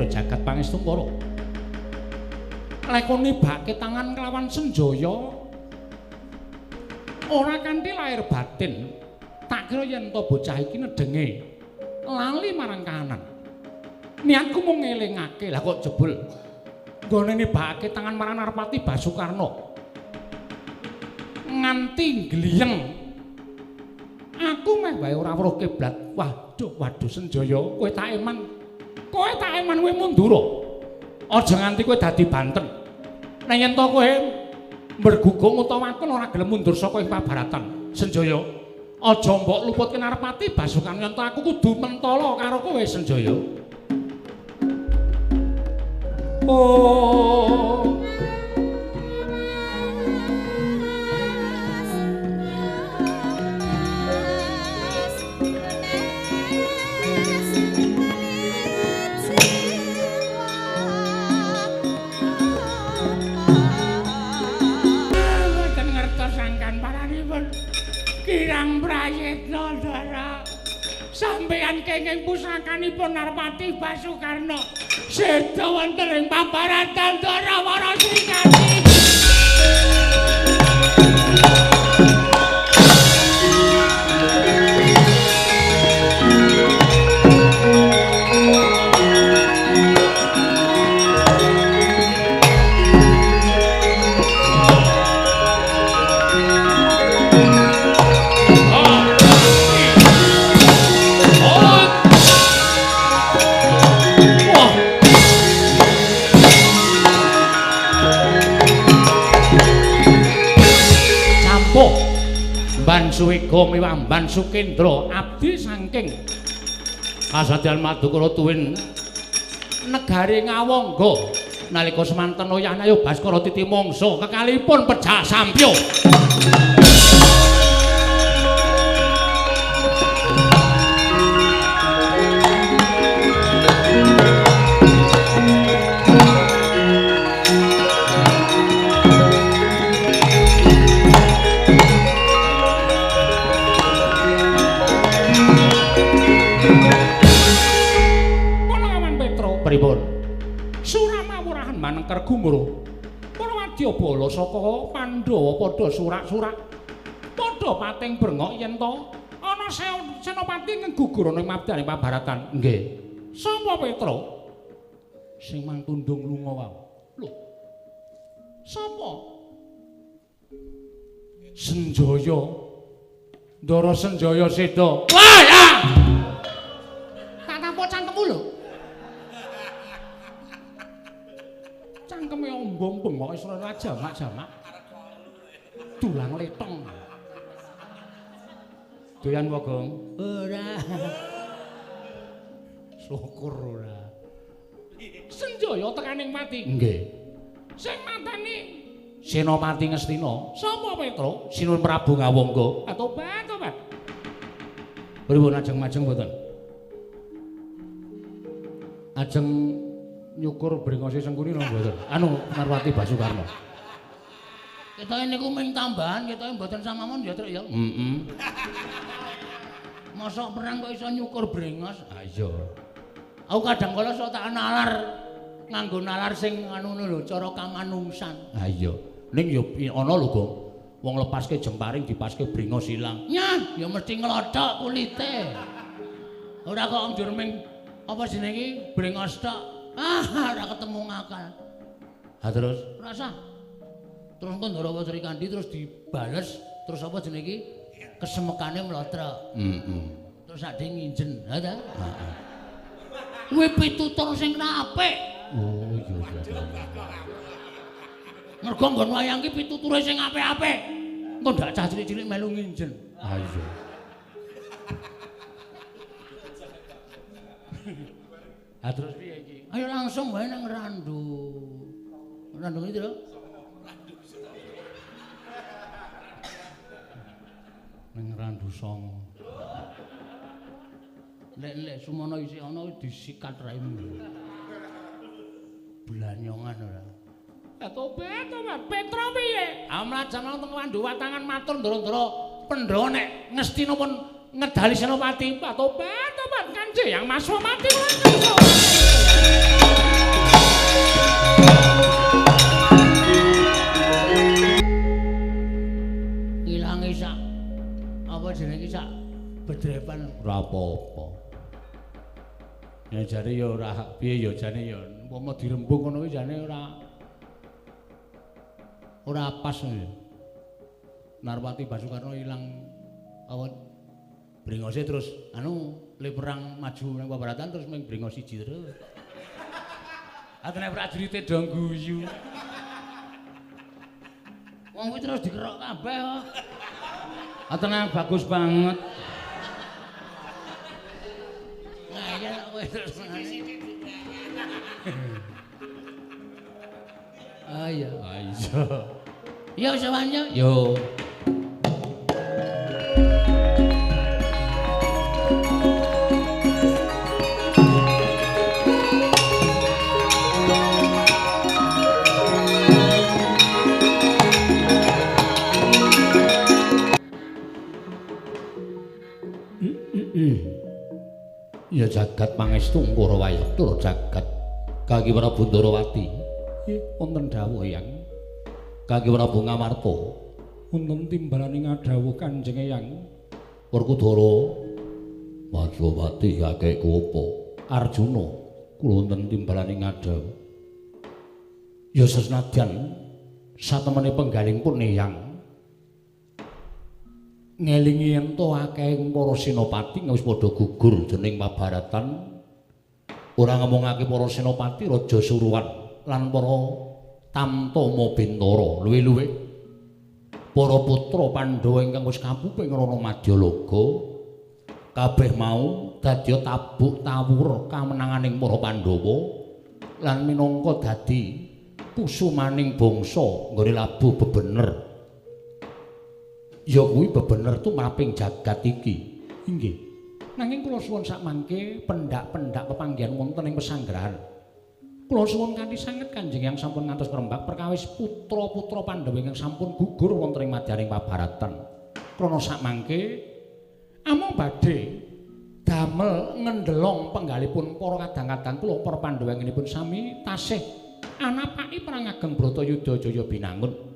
Jagat Pangestungkara. Leko nibake tangan kelawan Senjaya ora kanthi lahir batin. Tak kira yen to bocah iki nedenge lali marang kahanan. Niatku mung ngelingake, lah kok jebul nggone nibake tangan marang Narpati Basukarna. Nganti gliyeng. Aku meh wae ora weruh kiblat. Waduh, waduh Senjaya, kowe tak eman. Kowe tak eman kowe mundura. Aja nganti kowe dadi banten. Nek yen to kowe mbergugung utawa waton ora gelem mundur saka ing pabaratan. Senjaya, aja mbok luputke Narpati Basukarna yen to aku kudu mentala karo kowe Senjaya. Oh. Kirang prayitna, Ndara. Sampeyan kenging pusakanipun Narpati Basukarna. Seda wonten ing pabaratan Ndara Wara Srikandhi. Mban Suwega miwah Mban Sukendra abdi saking Kasadyan Madukara tuwin negari Ngawangga nalika semanten oyah ayo Baskara titi mangsa kekalihipun pejah sampya. Pripun? Suramawurahan manengker gumuruh. Para wadyabala saka Pandhawa padha surak-surak. Padha pating brengok yen to ana senopati nggugur ana ing mabdaning pabaratan. Nggih. Sapa Petra? Sing mang tundung lunga wae. Lho. Sapa? Senjaya. Ndara Senjaya seda. Wah, ya. Tak tampa cangkemmu lho. Cangkeme ombong bengok isra jamak-jamak. Tulang letong. Doyan wae, Gong? Ora. Syukur ora. Senjaya tekaning mati. Nggih. Sing mateni Senopati Ngastina. Sapa Petra? Sinuwun Prabu Ngawangga. Tobat, tobat. Pripun ajeng majeng mboten? Ajeng nyukur brengose Sengkuni napa mboten? Anu Narwati Basukarna. Ketoke niku ming tambahan, ketoke mboten samamon ya, Truk ya. Heeh. Mosok perang kok iso nyukur brengos? Ha iya. Aku kadang kala sok tak nalar nganggo nalar sing anu lho, cara kamanungsan. Ha iya. Ning ya ana lho, Gong. Wong lepaske jemparing dipaske brengos ilang. Nyah, ya mesti nglothok kulite. Ora kok njur ming apa jenenge iki brengos tok. Ah, ora ketemu ngakal. Ha terus rasa. Terus engko Ndara Srikandhi terus dibales, terus apa jenenge iki kesemekane mlotrok. Heeh. Terus ade nginjen, ha ta? Heeh. Kuwi pitutur sing apik. Oh iya iya. Mergo nggon wayang ki pituture sing apik-apik. Engko ndak cah cilik-cilik melu nginjen. Ha iya. Ha terus piye iki? Ayo langsung wae nang Randu. Randu iki lho. Nang Randu Songo. Lek-lek sumono isih ana disikat raimu. Blanyongan ora. Tobat, tobat. Petra piye? Amlajan teng Wanduwatangan matur ndara-ndara Pandhawa nek Ngastina pun ngedali Senopati. Tobat, tobat Kanjeng Yang Maswamati kula kersa. Ngilangi sak apa jenenge sak bedrepan ora apa-apa. Ya jare ya ora piye ya jane ya umpama dirembug ngono kuwi jane ora pas ngono. Narwati Basukarna ilang apa brengose terus anu le perang maju nang Pabaratan terus ming brengos siji terus. Atene prajurite do guyu. Wong kuwi terus dikerok kabeh kok. Atene bagus banget. Ngayal kowe terus. Ah iya. Ah iya. Ya wis wanya. Yo. Ya jagat pangestu Ngoro Wayaktura jagat. Kaki Prabu Ndarawati. Nggih, wonten dawuh Eyang. Kaki Prabu Ngamarta. Wonten timbalane ngadhawuh Kanjeng Eyang. Werkudara Majapati kakekku apa? Arjuna kula wonten timbalane ngadhawuh. Ya sesenadyan satemene penggalingpun Eyang ngelingi yen to akehing para senopati wis padha gugur dening Mahabharatan. Ora ngomongake para senopati Raja Suruwan lan para Tamtama Bintara, luwih-luwih para putra Pandhawa ingkang wis kapuping Rana Madyalaga kabeh mau dadi tabuk tawur kamenanganing para Pandhawa lan minangka dadi kusumaning bangsa nggone labuh bebener. Ya kuwi bebener tumraping jagat iki. Inggih. Nanging kula suwun sakmangke pendak-pendak pepanggihan wonten ing pesanggrahan. Kula suwun kanthi sanget Kanjeng Eyang sampun ngantos ngrembak perkawis putra-putra Pandhawa ingkang sampun gugur wonten ing madyaning Mahabharatan. Krana sakmangke amung badhe damel ngendelong penggalipun para kadang-kadang kula para Pandhawa ingkang sami tasih anapaki perang ageng Bratayuda Jaya Binangun.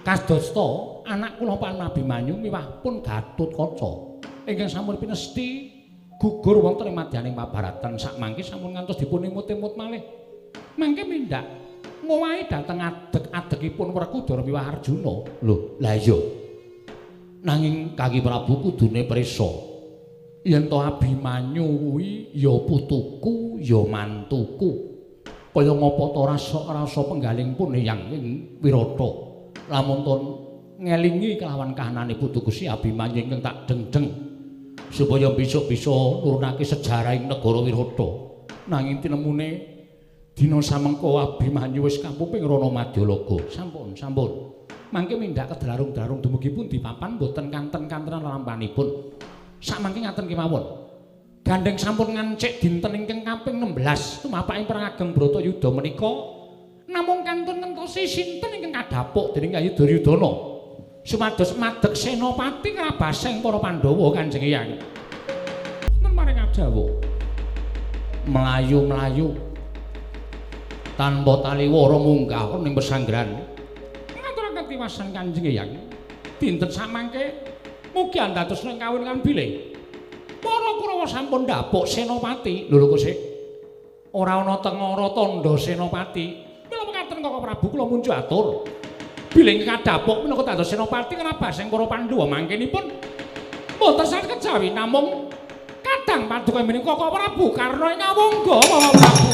Kadosta anak kula Pan Abimanyu miwah pun Gatotkaca ingkang sampun pinesti gugur wonten ing madyaning Mahabharatan sakmangke sampun ngantos dipun imut-imut malih. Mangke mindak ngowahi dhateng adeg-adegipun Werkudara miwah Arjuna. Lho, lha iya. Nanging Kaki Prabu kudune prisa. Yen to Abimanyu kuwi ya putuku, ya mantuku. Kaya ngapa to rasa penggalingpun Eyang ing Wirata. Lamun to ngelingi kelawan kahanane putuku si Abimanyu ingkang tak dengdeng supaya besok bisa nurunake sejarah ing negara Wirata. Nanging tinemune dina samengko Abimanyu wis kapuping Rana Madyalaga. Sampun, sampun. Mangke mindak kedelarung-delarung dumugi pundi papan boten kanten-kantenan lampanipun. Sakmangke ngaten kemawon. Gandeng sampun ngancik dinten ingkang kaping 16 tumapaking perang ageng Bratayuda menika namung kantun ngentosi sinten ingkang kadhapuk dening Kyai Duryudana supados madeg senopati ngrabaseng para Pandhawa Kanjeng Eyang. Wonten maring adhawuh mlayu-mlayu tanpa taliwara munggah ning pesanggrahan. Ngaturaken tiwasan Kanjeng Eyang. Dinten samangke mugi andados ing kawin lan bilih para Kurawa sampun ndhapuk senopati. Lho lho kok sik ora ana tengara tandha senopati. Mila mekaten Kaka Prabu kula munjuk atur bilih kadhapuk minangka dados senopati ngrabaseng para Pandhawa mangkenipun mboten saged kejawi namung kadang paduka menika Kaka Prabu Karna ing Awangga. Kaka Prabu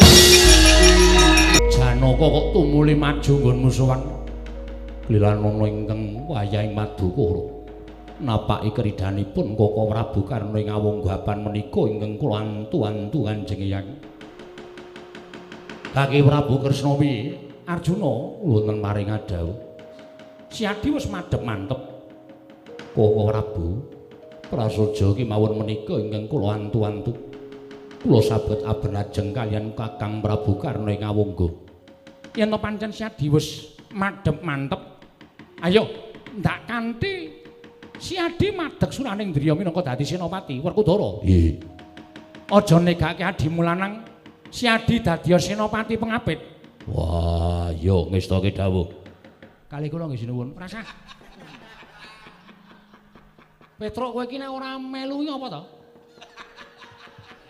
Janaka kok tumuli maju nggon musuhan klilanana ingkang wayahing Madukara napaki keridanipun Kaka Prabu Karna ing Awangga apan menika ingkang kula antu-antu Kanjeng Eyang. Kaki Prabu Kresna piye? Arjuna wonten maring adhawuh. Siadi wis madhep mantep. Kaka Prabu, prasaja kemawon menika ingkang kula antu-antu. Kula sabet abenajeng kaliyan Kakang Prabu Karna ing Awangga. Yen to pancen Siadi wis madhep mantep, ayo ndak kanthi Siadi madheg suraning driya minangka dadi senopati Werkudara. Nggih. Aja negake adimu lanang Siadi dadi senopati pengapit. Wah, yo ngestake dawuh. Kalih kula nggih sinuwun. Rasah. Petruk kowe iki nek ora melu iki apa to?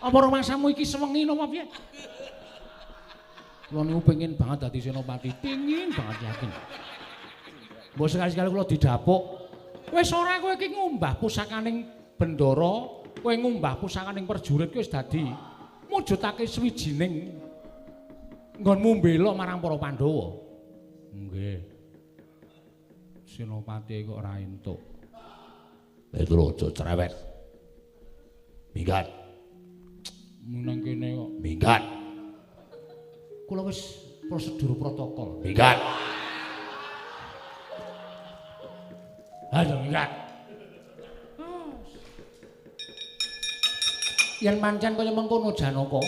Apa rumangsamu iki sewengi napa piye? Kula niku pengin banget dadi senopati, pengin banget yakin. Mbok sekali-sekali kula didapuk. Wis ora kowe iki ngumbah pusakaning bendara, kowe ngumbah pusakaning prajurit kowe wis dadi mujudake swijining nggonmu mbela marang para Pandhawa. Nggih. Senopati kok ora entuk. Petro aja cerewet. Minggat. Menang kene kok. Minggat. Kula wis prosedur protokol. Minggat. Ayo minggat. Yen pancen kaya mengkono Janaka.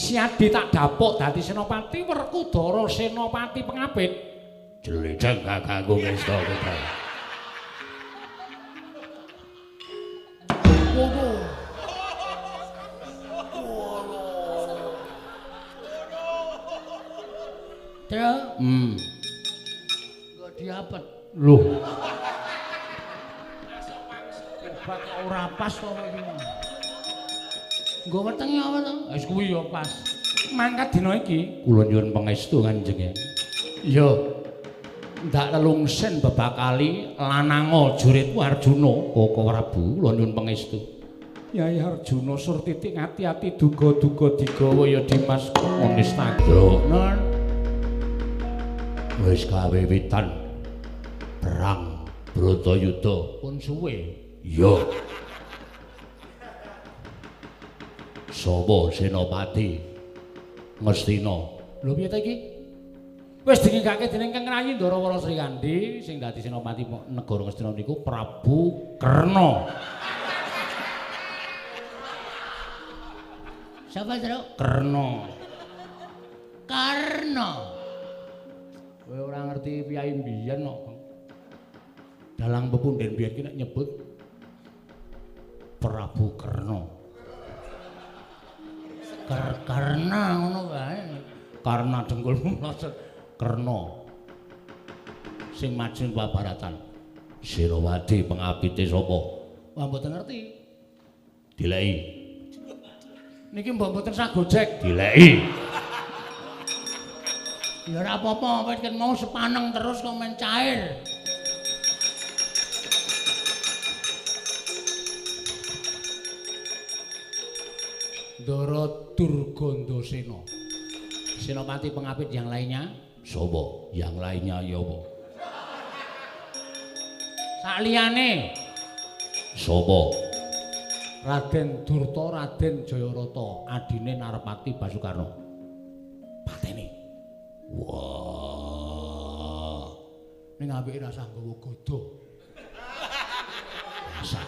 Siadi tak dapuk dadi senopati Werkudara senopati pengapit. Jleceng kakangku ngesta kita. Truk. Nggo diapet. Loh. Obat ora pas kok iki. Nggo wetenge apa to? Wis kuwi ya pas. Mangkat dina iki kula nyuwun pangestu Kanjeng. Iya. Ndak lelungsen bebakali lananga juritmu Arjuna, Koko Prabu, kula nyuwun pangestu. Yai Arjuna sur titik ati-ati duga-duga digawa ya Dimas Nistagro. Non. Wis kawiwitan perang Bratayuda pun suwe. Iya. Sapa senopati Ngastina? Lho piye ta iki? Wis dingingake dening Kang Rayi Ndarawara Srikandhi sing dadi senopati negara Ngastina niku Prabu Karna. Sapa, Truk? Karna. Karna. Kowe ora ngerti piyai mbiyen kok. Dalang pepunden biyen ki nek nyebut Prabu Karna. Karna ngono wae. Karna dengkulmu mlocot. Karna sing maju babaratan. Senopati pengapite sapa? Wah mboten ngerti. Dileki. Niki mbok mboten sah gojek. Dileki. Ya ora apa-apa, wis ken mau sepaneng terus kok men cair. Ndara Durgandasena. Senopati pengapit yang lainnya sapa? Yang lainnya ya apa? Sakliyane sapa? Raden Durta, Raden Jayarata, adine Narpati Basukarna. Pateni. Wah. Ning apike rasah nggawa godha. Rasah.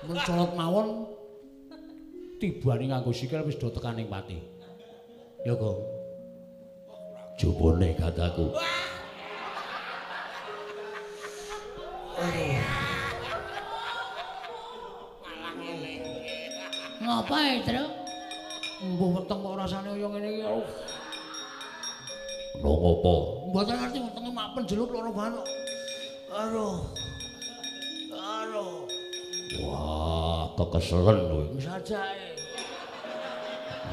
Mencolot mawon tibane nganggo sikil wis do tekan ing pati. Ya, Gong. Jupone kataku. Ngapae, Truk? Mbuh weteng kok rasane kaya ngene iki. Lho ngopo? Mboten ngerti wetenge mak penjelup loro banget. Aduh. Aduh. Wah, kekeselen kowe. Wis ajae.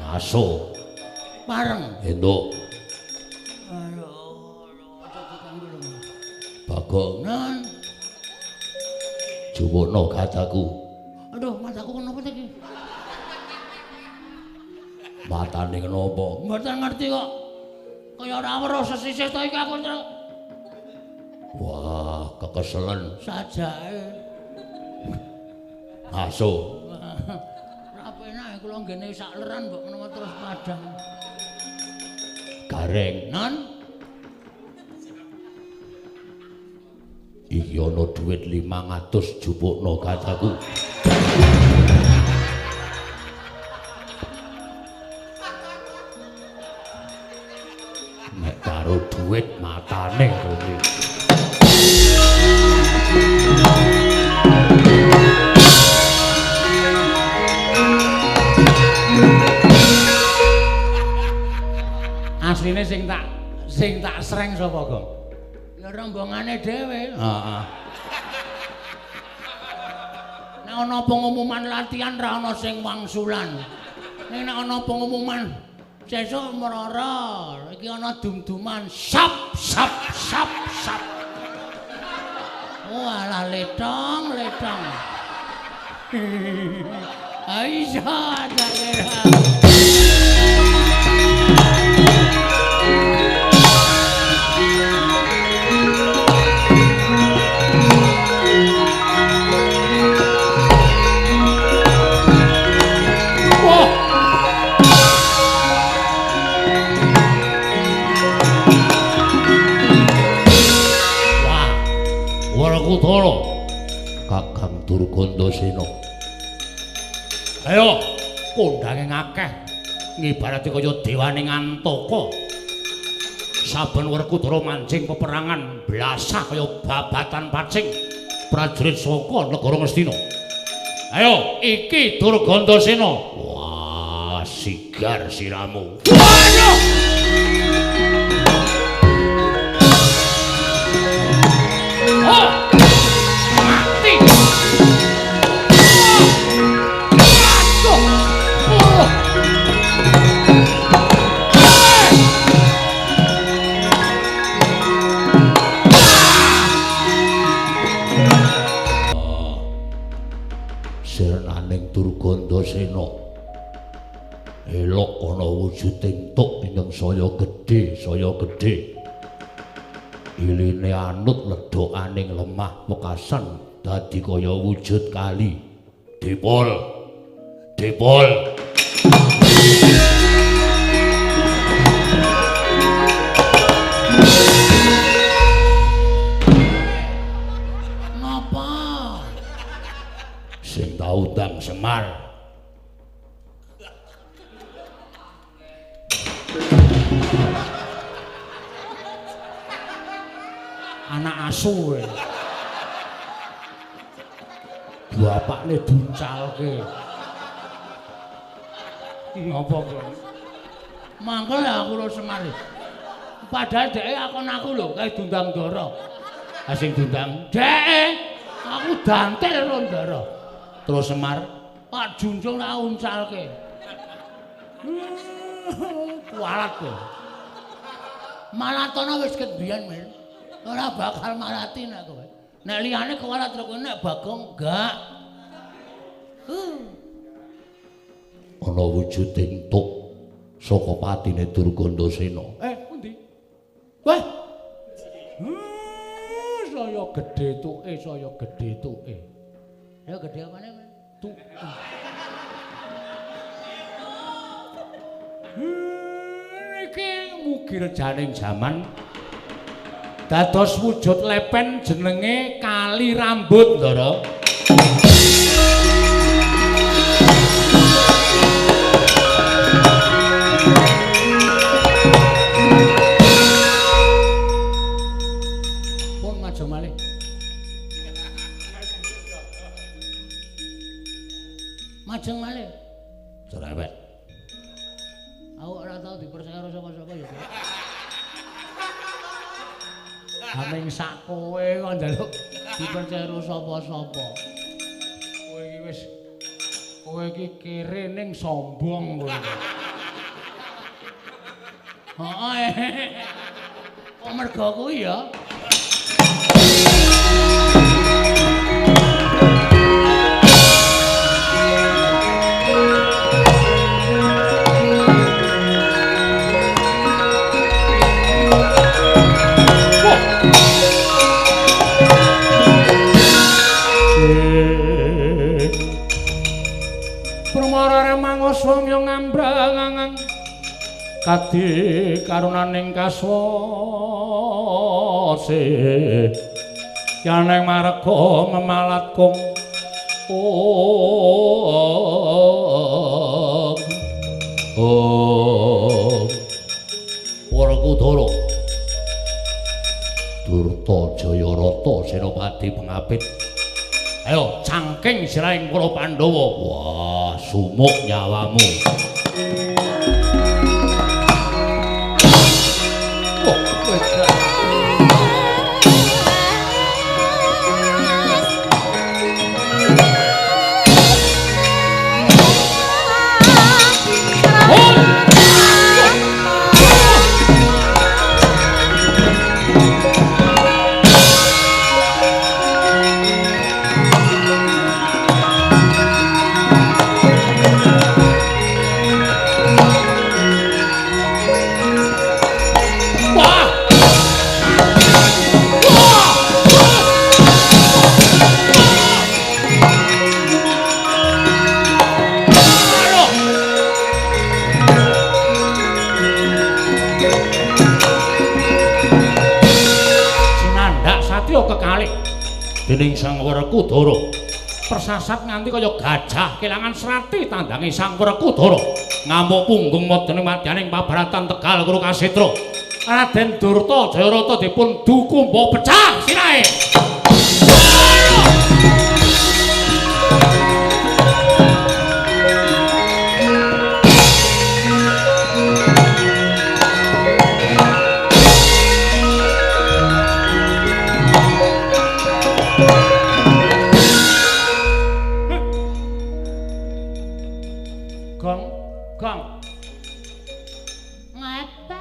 Ngaso. Bareng. Entuk. Aduh, aja diganggu lho. Bagong. Nan. Juwono kataku. Aduh, mataku kenapa iki? Matane kenapa? Mboten ngerti kok. Kaya ora weruh sesisih to iki aku, Truk. Wah, kekeselen. Sajake. Ngaso. Ora penak kula nggene sak leran mbok menawa terus padhang. Gareng. Non. Iki ana dhuwit 500 jupukno kataku. Nek karo dhuwit matane kowe. Asline sing tak sreng sapa, Gong? Ya rombongane dhewe. Heeh. Nek ana pengumuman latihan ra ana sing wangsulan. Ning nek ana pengumuman sesuk merara, iki ana dum-duman sap sap sap sap. Walah letong letong. Aisyah tak. Werkudara Kakang Durgandasena. Ayo kondange akeh ngibarate kaya dewane Ngantaka. Saben Werkudara manjing peperangan blasah kaya babatan pacing prajurit saka negara Ngastina. Ayo iki Durgandasena. Wah, sigar siramu. Waduh. Ana wujuding tuk ingkang saya gedhe, saya gedhe. Iline anut ledhokaning lemah wekasan dadi kaya wujud kali. Dipol. Dipol. Ngapa? Sing tau undang Semar. Anak asu kowe. Bapakne duncalke. Ngopo kowe? Mangkel aku lho Semar. Padahal dheke akon aku lho kae diundang Ndara. Ha sing diundang dheke aku dantel karo Ndara. Terus Semar Pak Junjung tak uncalke. Kualat kowe. Malatono wis ket biyen, Mir. Ora bakal marati nek kowe. Nek liyane kualat kowe nek Bagong enggak. Ana wujuding tuk saka patine Durgandasena. Pundi? Wah. Saya gedhe tuke, saya gedhe tuke. Ya gedhe apane, Mas? Tuk. Iki mugi rejaning jaman dados wujud lepen jenenge Kali Rambut, Ndara. Pun maju malih. Majeng malih. Cerewet. Aku ora tau dipercaya karo sapa-sapa ya. Aming sak kowe kok njaluk dipercaya karo sapa-sapa. Kowe iki wis kowe iki kere ning sombong kowe. Heeh. Kok mergo kuwi ya? Swamya ngambrangang kadi karunaning kaswase yaneng marga memalat kung om Werkudara Durta Jayarata Senopati pengapit. Ayo cangking sirahing para Pandhawa. Wah, sumuk nyawamu. Oh, dening Sang Werkudara persasat nganti kaya gajah kelangan srati tandange Sang Werkudara ngamuk punggung modene madyaning pabaratan Tegal Kuru Kasetra. Raden Durta Jayarata dipun dukumba pecah sirahe. Gong. Ngapa?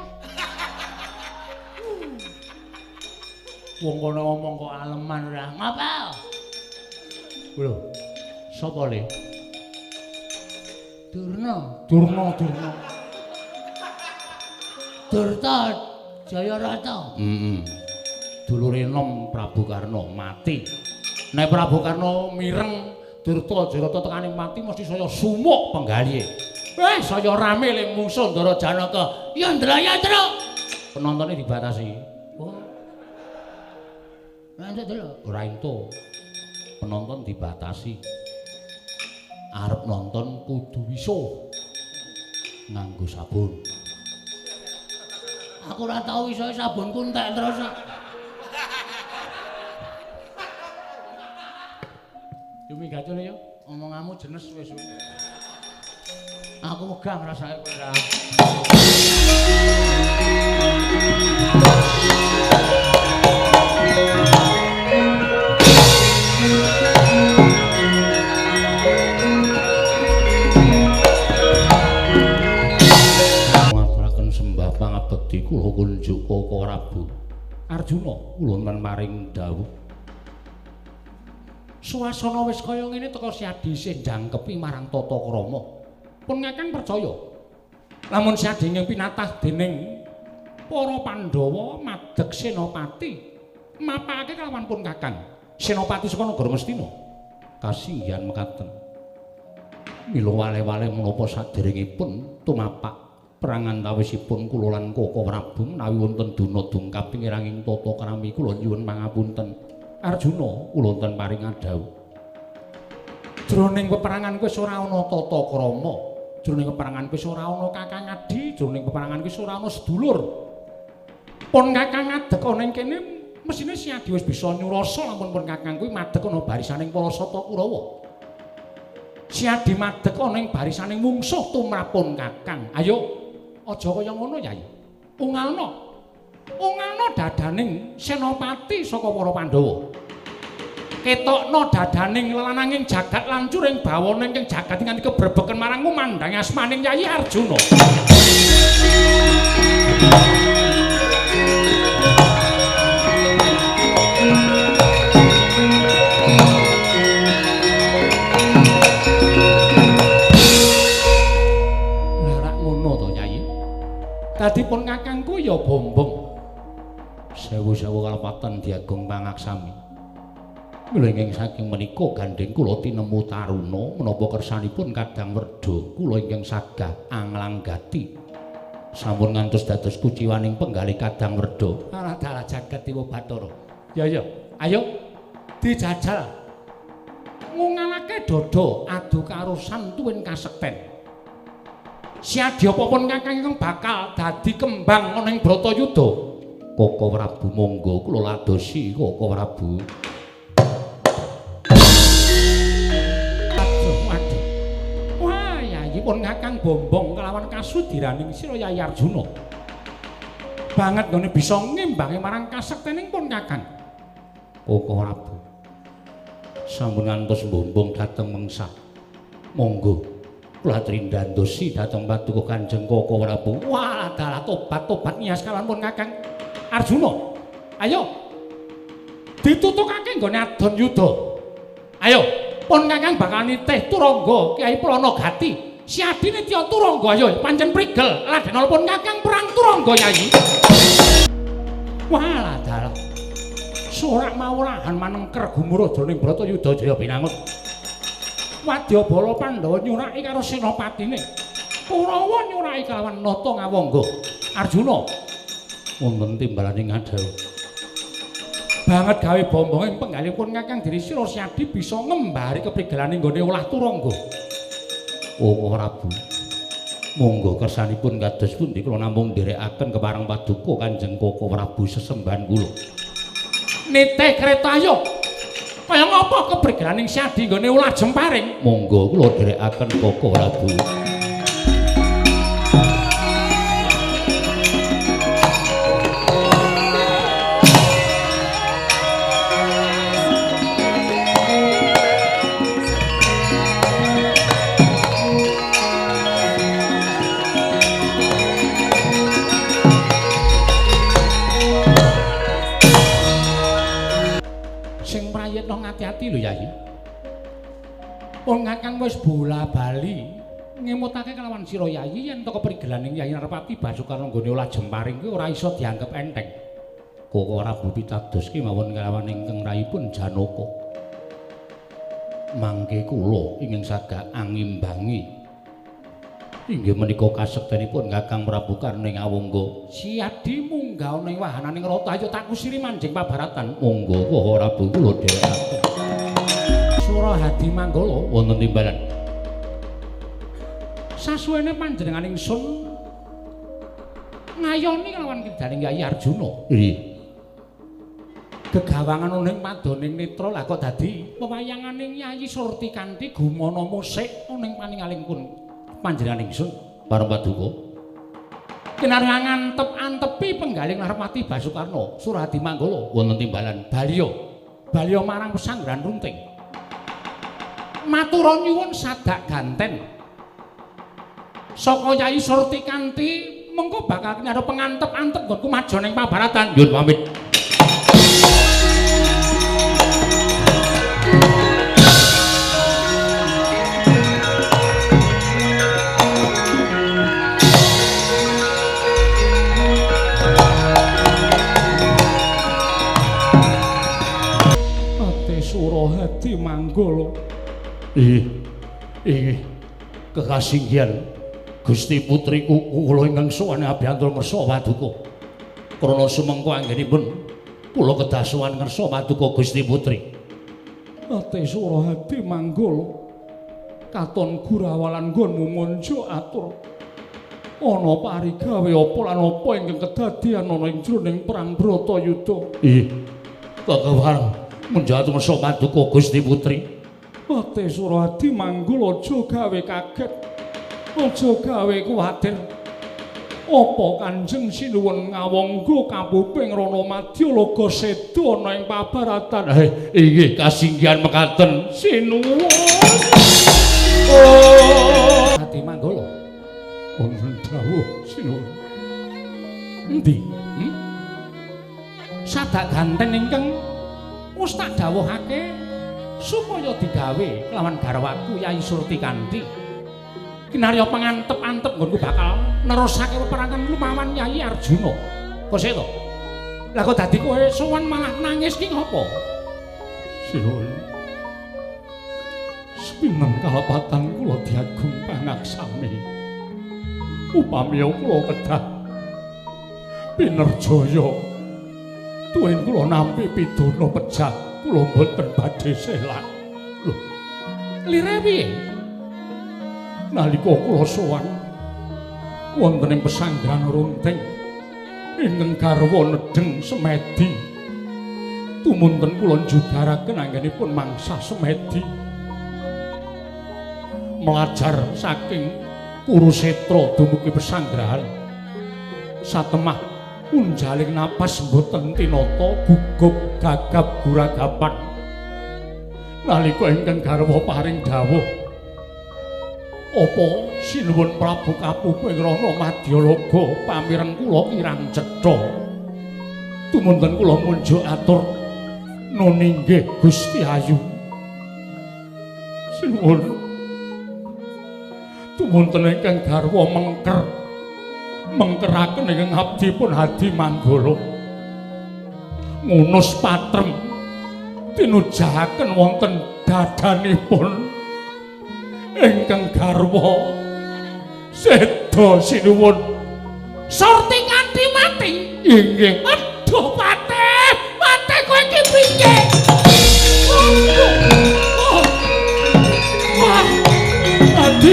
Wong kono ngomong kok aleman ora. Ngapa? Lho. Sapa le? Durna. Durna, Durna. Durta Jayarata. Heeh. Dulure enom Prabu Karna mati. Nek Prabu Karna mireng Durta Jayarata tekane mati mesti saya sumuk penggalihe. Saya rame le mungsuh Ndara Janaka. Ya Ndrayatra. Penontone dibatasi. Oh. Ora entuk delok. Ora entuk. Penonton dibatasi. Arep nonton kudu wisuh. Nganggo sabun. Aku ora tau wisuhe sabunku entek terus. Yo minggat yo. Omonganmu jenes wis. Aku wegah ngrasake kowe ra. Ngaturaken sembah pangabekti kula kunjuk Koko Prabu Arjuna kula wonten maring dawuh. Suasana wis kaya ngene teka Siadi isih njangkepi marang tata krama. Pun Kakang percaya lamun Siadi ing pinatah dening para Pandhawa madeg senopati mapake kelawan pun Kakang senopati saka negara Ngastina kasinggihan mekaten. Mila wale-wale menapa saderengipun tumapak perang antawisipun kula lan Koko Prabu menawi wonten duna dungkap pingiranging tata krami kula nyuwun pangapunten. Arjuna kula wonten paring adhawuh. Jroning peperangan kuwi ora ana tata krama, jroning peperangan kuwi ora ana kakang adi, jroning peperangan kuwi ora ana sedulur. Pun Kakang ngadeg ana ing kene mesine Siadi wis bisa nyurasa lamun pun Kakang kuwi madeg ana barisaning para Sata Kurawa. Siadi madeg ana ing barisaning mungsuh tumrap pun Kakang. Ayo aja kaya ngono Yai. Ungalno. Ungalno dadaning senopati saka para Pandhawa. Ketokno dadaning lelananging jagat lancuring bawana ingkang jagat nganti kebrebeken marang ngumandhang asmaning Yai Arjuna. Lah rak ngono to Yai. Dadi pun kakangku ya bombong. Sewu-sewu kalepatan diagung pangaksami. Mila ingkang saking menika gandheng kula tinemu taruna menapa kersanipun kadang werda kula ingkang sagah anglanggati. Sampun ngantos dados kuciwaning penggalih kadang werda. Alah dalah jagat dewa Bathara. Ya ya, ayo dijajal. Ngungalake dada adu karo santuwin kasekten. Siadi apa pun kakang ingkang bakal dadi kembang ana ing Bratayuda. Koko Prabu monggo kula ladosi Koko Prabu. Aduh, aduh. Wah, Yayi pun kakang bombong kelawan kasudiraning sira Yayi Arjuna. Banget nggone bisa ngimbangi marang kasektening pun kakang. Koko Prabu. Sampun ngantos bombong dhateng mengsah. Monggo kula trindandosi dhateng paduka Kanjeng Koko Prabu. Wah, dalah tobat-tobat nias kalawan pun kakang. Arjuna, ayo ditutukake nggone adon yuda. Ayo, pun kakang bakal nitih turangga Kyai Pranagati. Siadi nitya turangga, ayo pancen prigel ladena pun kakang perang turangga Yayi. Wah, dalah. Sorak mawurahan manengker gumuruh jroning Bratayuda Jaya Binangun. Wadyabala Pandhawa nyuraki karo senopatine. Kurawa nyuraki kelawan Nata Ngawangga. Arjuna wonten timbalaning ngadhawuh. Banget gawe bombonge penggalipun kakang diri sira Siadi bisa ngembari keprigelane nggone olah turangga. Oh Prabu. Monggo kersanipun kados pundi kula namung nderekaken kepareng paduka Kanjeng Koko Prabu sesembahan kula. Nitih kreta ayo. Kaya ngapa keprigelaning Siadi nggone olah jemparing? Monggo kula nderekaken Koko Prabu. Ngati-ati lho Yai. Wong kakang wis bola-bali Ngemutake kelawan sira Yayi yen to keprigelaning Yayi Narpati Basukarna nggone olah jemparing kuwi ora iso dianggep enteng. Koko Prabu pitados kemawon kelawan ingkang rayipun Janaka. Mangke kula ingin saged angimbangi inggih menika kasektenipun Kakang Prabu Karna ing Awangga. Siadi munggah ana ing wahananing rata ayo tak kusiri manjing pabaratan. Monggo Koko Prabu kula dherekaken. Surahadi Manggala wonten timbalan. Sasuwene panjenengan ingsun ngayoni kelawan kidhaning Yayi Arjuna. Nggih. Gegawangan ana ing padoning netra lah kok dadi pewayanganing Yayi Surtikanti gumana musik ana ing paningaling pun panjenengan ingsun pareng paduka. Kinarya ngantep-antepi penggaling Narpati Basukarna Surahadi Manggala wonten timbalan baliya. Baliya marang pesanggrahan Runting. Matura nyuwun sadak ganten saka Yayi Surtikanti mengko bakal kinarya pengantep-antep nggonku maja ning pabaratan. Nyuwun pamit. Surahadi Manggala. Inggih. Inggih. Kekasinggihan Gusti putriku kula ingkang sowan abyantur ngersa paduka. Krana sumengko anggenipun kula kedah sowan ngersa paduka Gusti putri. Ate Surahadi Manggala. Katon gurawalan nggonmu monjo atur. Ana parigawe apa lan apa ingkang kedadian ana ing jroning perang Bratayuda. Inggih. Kekawareng menjatuh ngersa paduka Gusti putri. Ate Surahadi Manggala aja gawe kaget, aja gawe kuwatir. Apa Kanjeng Sinuwun ngawangga kapuping Rana Madyalaga seda ana ing pabaratan? Inggih kasinggihan mekaten sinuwun. Oh, Adi Manggala. Wonten dawuh sinuwun. Endi? Sadak ganten ingkang wis tak dawuhake supaya digawe kelawan garwaku Yayi Surtikanti. Kinarya pangantep-antep nggonku bakal nerusake peperangan lumawan Yayi Arjuna. Kok sik to? Lah kok dadi kowe sowan malah nangis ki ngopo? Sinuwun. Sepinten kalepatan kula diagung pangaksami. Upami kula kedah pinerjaya tuwin kula nampi pidana pejah kula mboten badhe selak. Lho, lire piye? Nalika kula sowan wonten ing pesanggrahan Runting ingkang garwa nedheng semedi, tumunten kula njugaraken anggenipun mangsa semedi mlajar saking Kurusetra dumugi pesanggrahan. Satemah unjaling napas mboten tinata, gugup gagap guragapan. Nalika ingkang garwa paring dawuh, apa sinuwun Prabu Kapuping Rana Madyalaga pamireng kula kirang cetha. Tumunten kula munjuk atur nun inggih Gusti Ayu. Sinuwun, tumunten ingkang garwa mengker mengkeraken ingkang abdipun Hadi Manggala ngunus patrem tinujahaken wonten dadanipun ingkang garwa seda sinuwun. Surtikanti mati. Inggih. Aduh patih, patih kowe iki piye? Wah, Adi.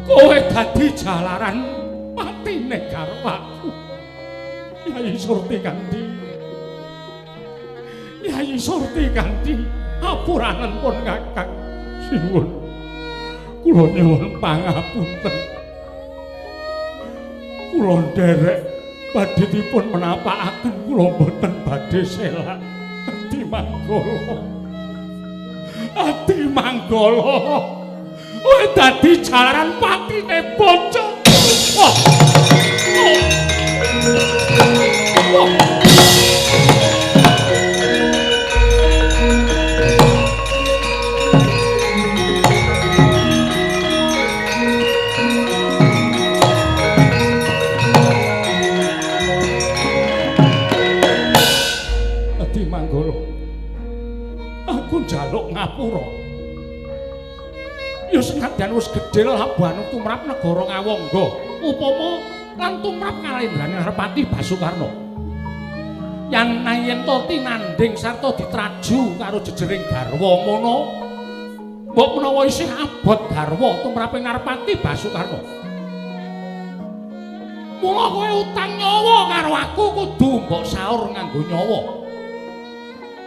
Kowe dadi jalaran patine garwaku. Yayi Surtikanti. Yayi Surtikanti, apuranen pun Kakang. Sinuwun. Kula nyuwun pangapunten. Kula nderek badhe dipun menapakaken kula mboten badhe selak. Adi Manggala. Adi Manggala. Kowe dadi jalaran patine bocah. Wah. Oh. wis gedhe labuhan tumrap negara Ngawangga. Upama lan tumrap kalendrane Narpati Basukarna. Yen yen to tinandhing sarta ditraju karo jejering garwa mono, mbok menawa isih abot garwa tumraping Narpati Basukarna. Mula kowe utang nyawa karo aku kudu mbok saur nganggo nyawa.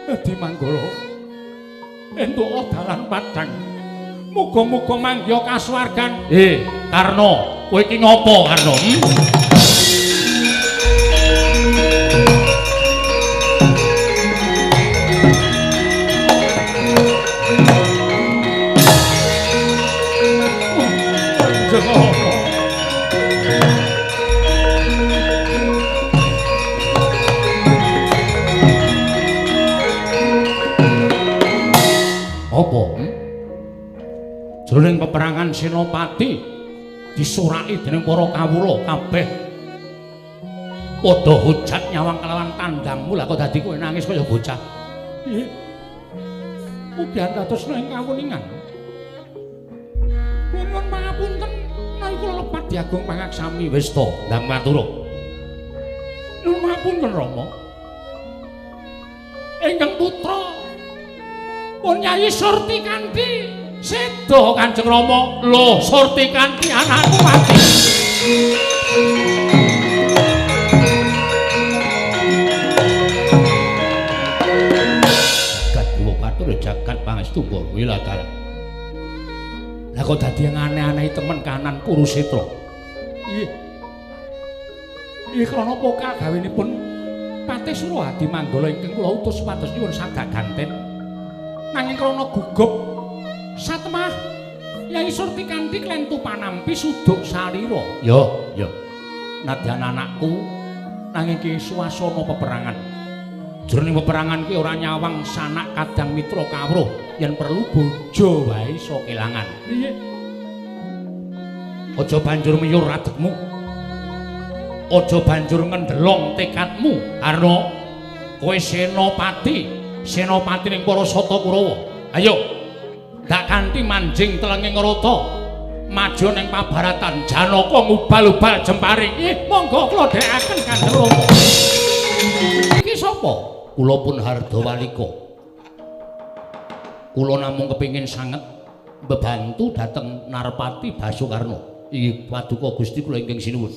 Adi Manggala, entuk dalan padhang. Muga-muga manggiha kasuwargan. Karna, kowe iki ngopo, Karna? Apa? Jroning peperangan Senopati disuraki dening para kawula kabeh padha hujat nyawang kelawan tandangmu. Lah kok dadi kowe nangis kaya bocah? Nggih. Mugi dados ing kawuningan. Kula nyuwun pangapunten menawi kula lepat diagung pangaksami. Wis to, ndang matur. Nyuwun pangapunten Rama. Ingkang putra pun Nyai Surti kanthi seda Kanjeng Rama. Lho, Surti kanthi anakku mati. Jagat Dewa Bathara jagat pangestu Wilatar. Lah kok dadi aneh-aneh temen kanan Kurusetra. Nggih. Nggih krana pokal gawenipun Patih Surahadi Manggala ingkang kula utus supados nyuwun sadak ganten. Nanging krana gugup satemah Yai Surti kanthi klentu panampi suduk salira. Ya, ya. Nadyan anakku nanging iki swasana peperangan. Jroning peperangan ki ora nyawang sanak kadang mitra kawruh, yen perlu bojo wae iso kelangan. Piye? Aja banjur miyur radekmu. Aja banjur ngendelong tekadmu, Karna. Kowe senopati, senopati ning para Sata Kurawa. Ayo. Dak kanthi manjing telenging rata. Maju ning pabaratan Janaka ngubal-ubal jemparing. Ih, monggo kula dherekaken Kanjeng Rama. Iki sapa? Kula pun Hardawalika. Kula namung kepingin sanget mbebantu dhateng Narpati Basukarna. Inggih paduka Gusti kula ingkang sinuwun.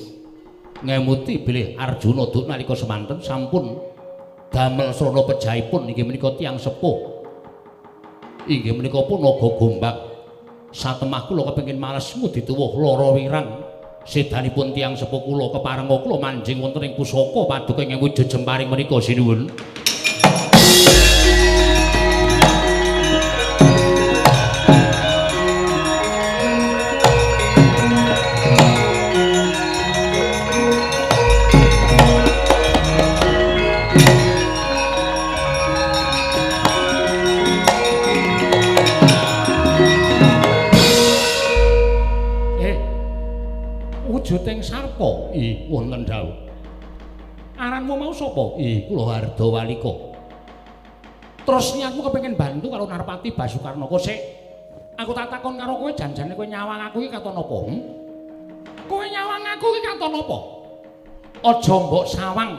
Ngemuti bilih Arjuna duk nalika semanten sampun damel srana pejahipun inggih menika tiyang sepuh. Inggih menika pun naga gombak. Satemah kula kepengin males ngudituwuh lara wirang sedanipun tiyang sepuh kula keparenga kula manjing wonten ing pusaka paduka ing wujud jemparing menika sinuwun. Wujuding sarpa. Ih, wonten dawuh. Aranmu mau sapa? Ih, kula Hardawalika. Terus niatmu kepengin bantu karo Narpati Basukarna kok sik. Aku tak takon karo kowe janjane kowe nyawang aku iki katon apa? Kowe nyawang aku iki katon apa? Aja mbok sawang.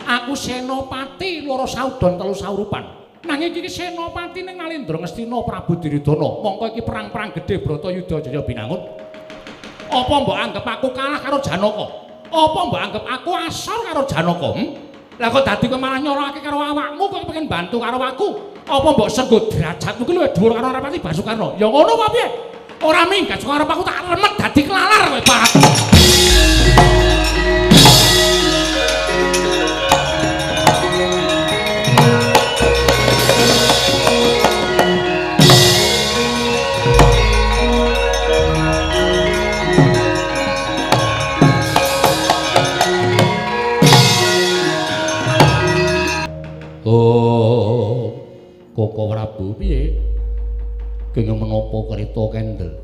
Aku senopati loro saudon telu saurupan. Nanging iki senopati ning Nalendra Ngastina Prabu Duryudana. Mongko iki perang-perang gedhe Bratayuda Jaya Binangun. Apa mbok anggap aku kalah karo Janaka? Apa mbok anggap aku asor karo Janaka? Lah kok dadi kowe malah nyorokake karo awakmu, kowe kepengin bantu karo aku? Apa mbok senggo derajatmu ki luwih dhuwur karo Narpati Basukarna? Ya ngono apa piye? Ora minggat saka arep aku tak remet dadi kelalar kowe, Pak. Oh, Koko Prabu piye? Kenging menapa kereta kendel?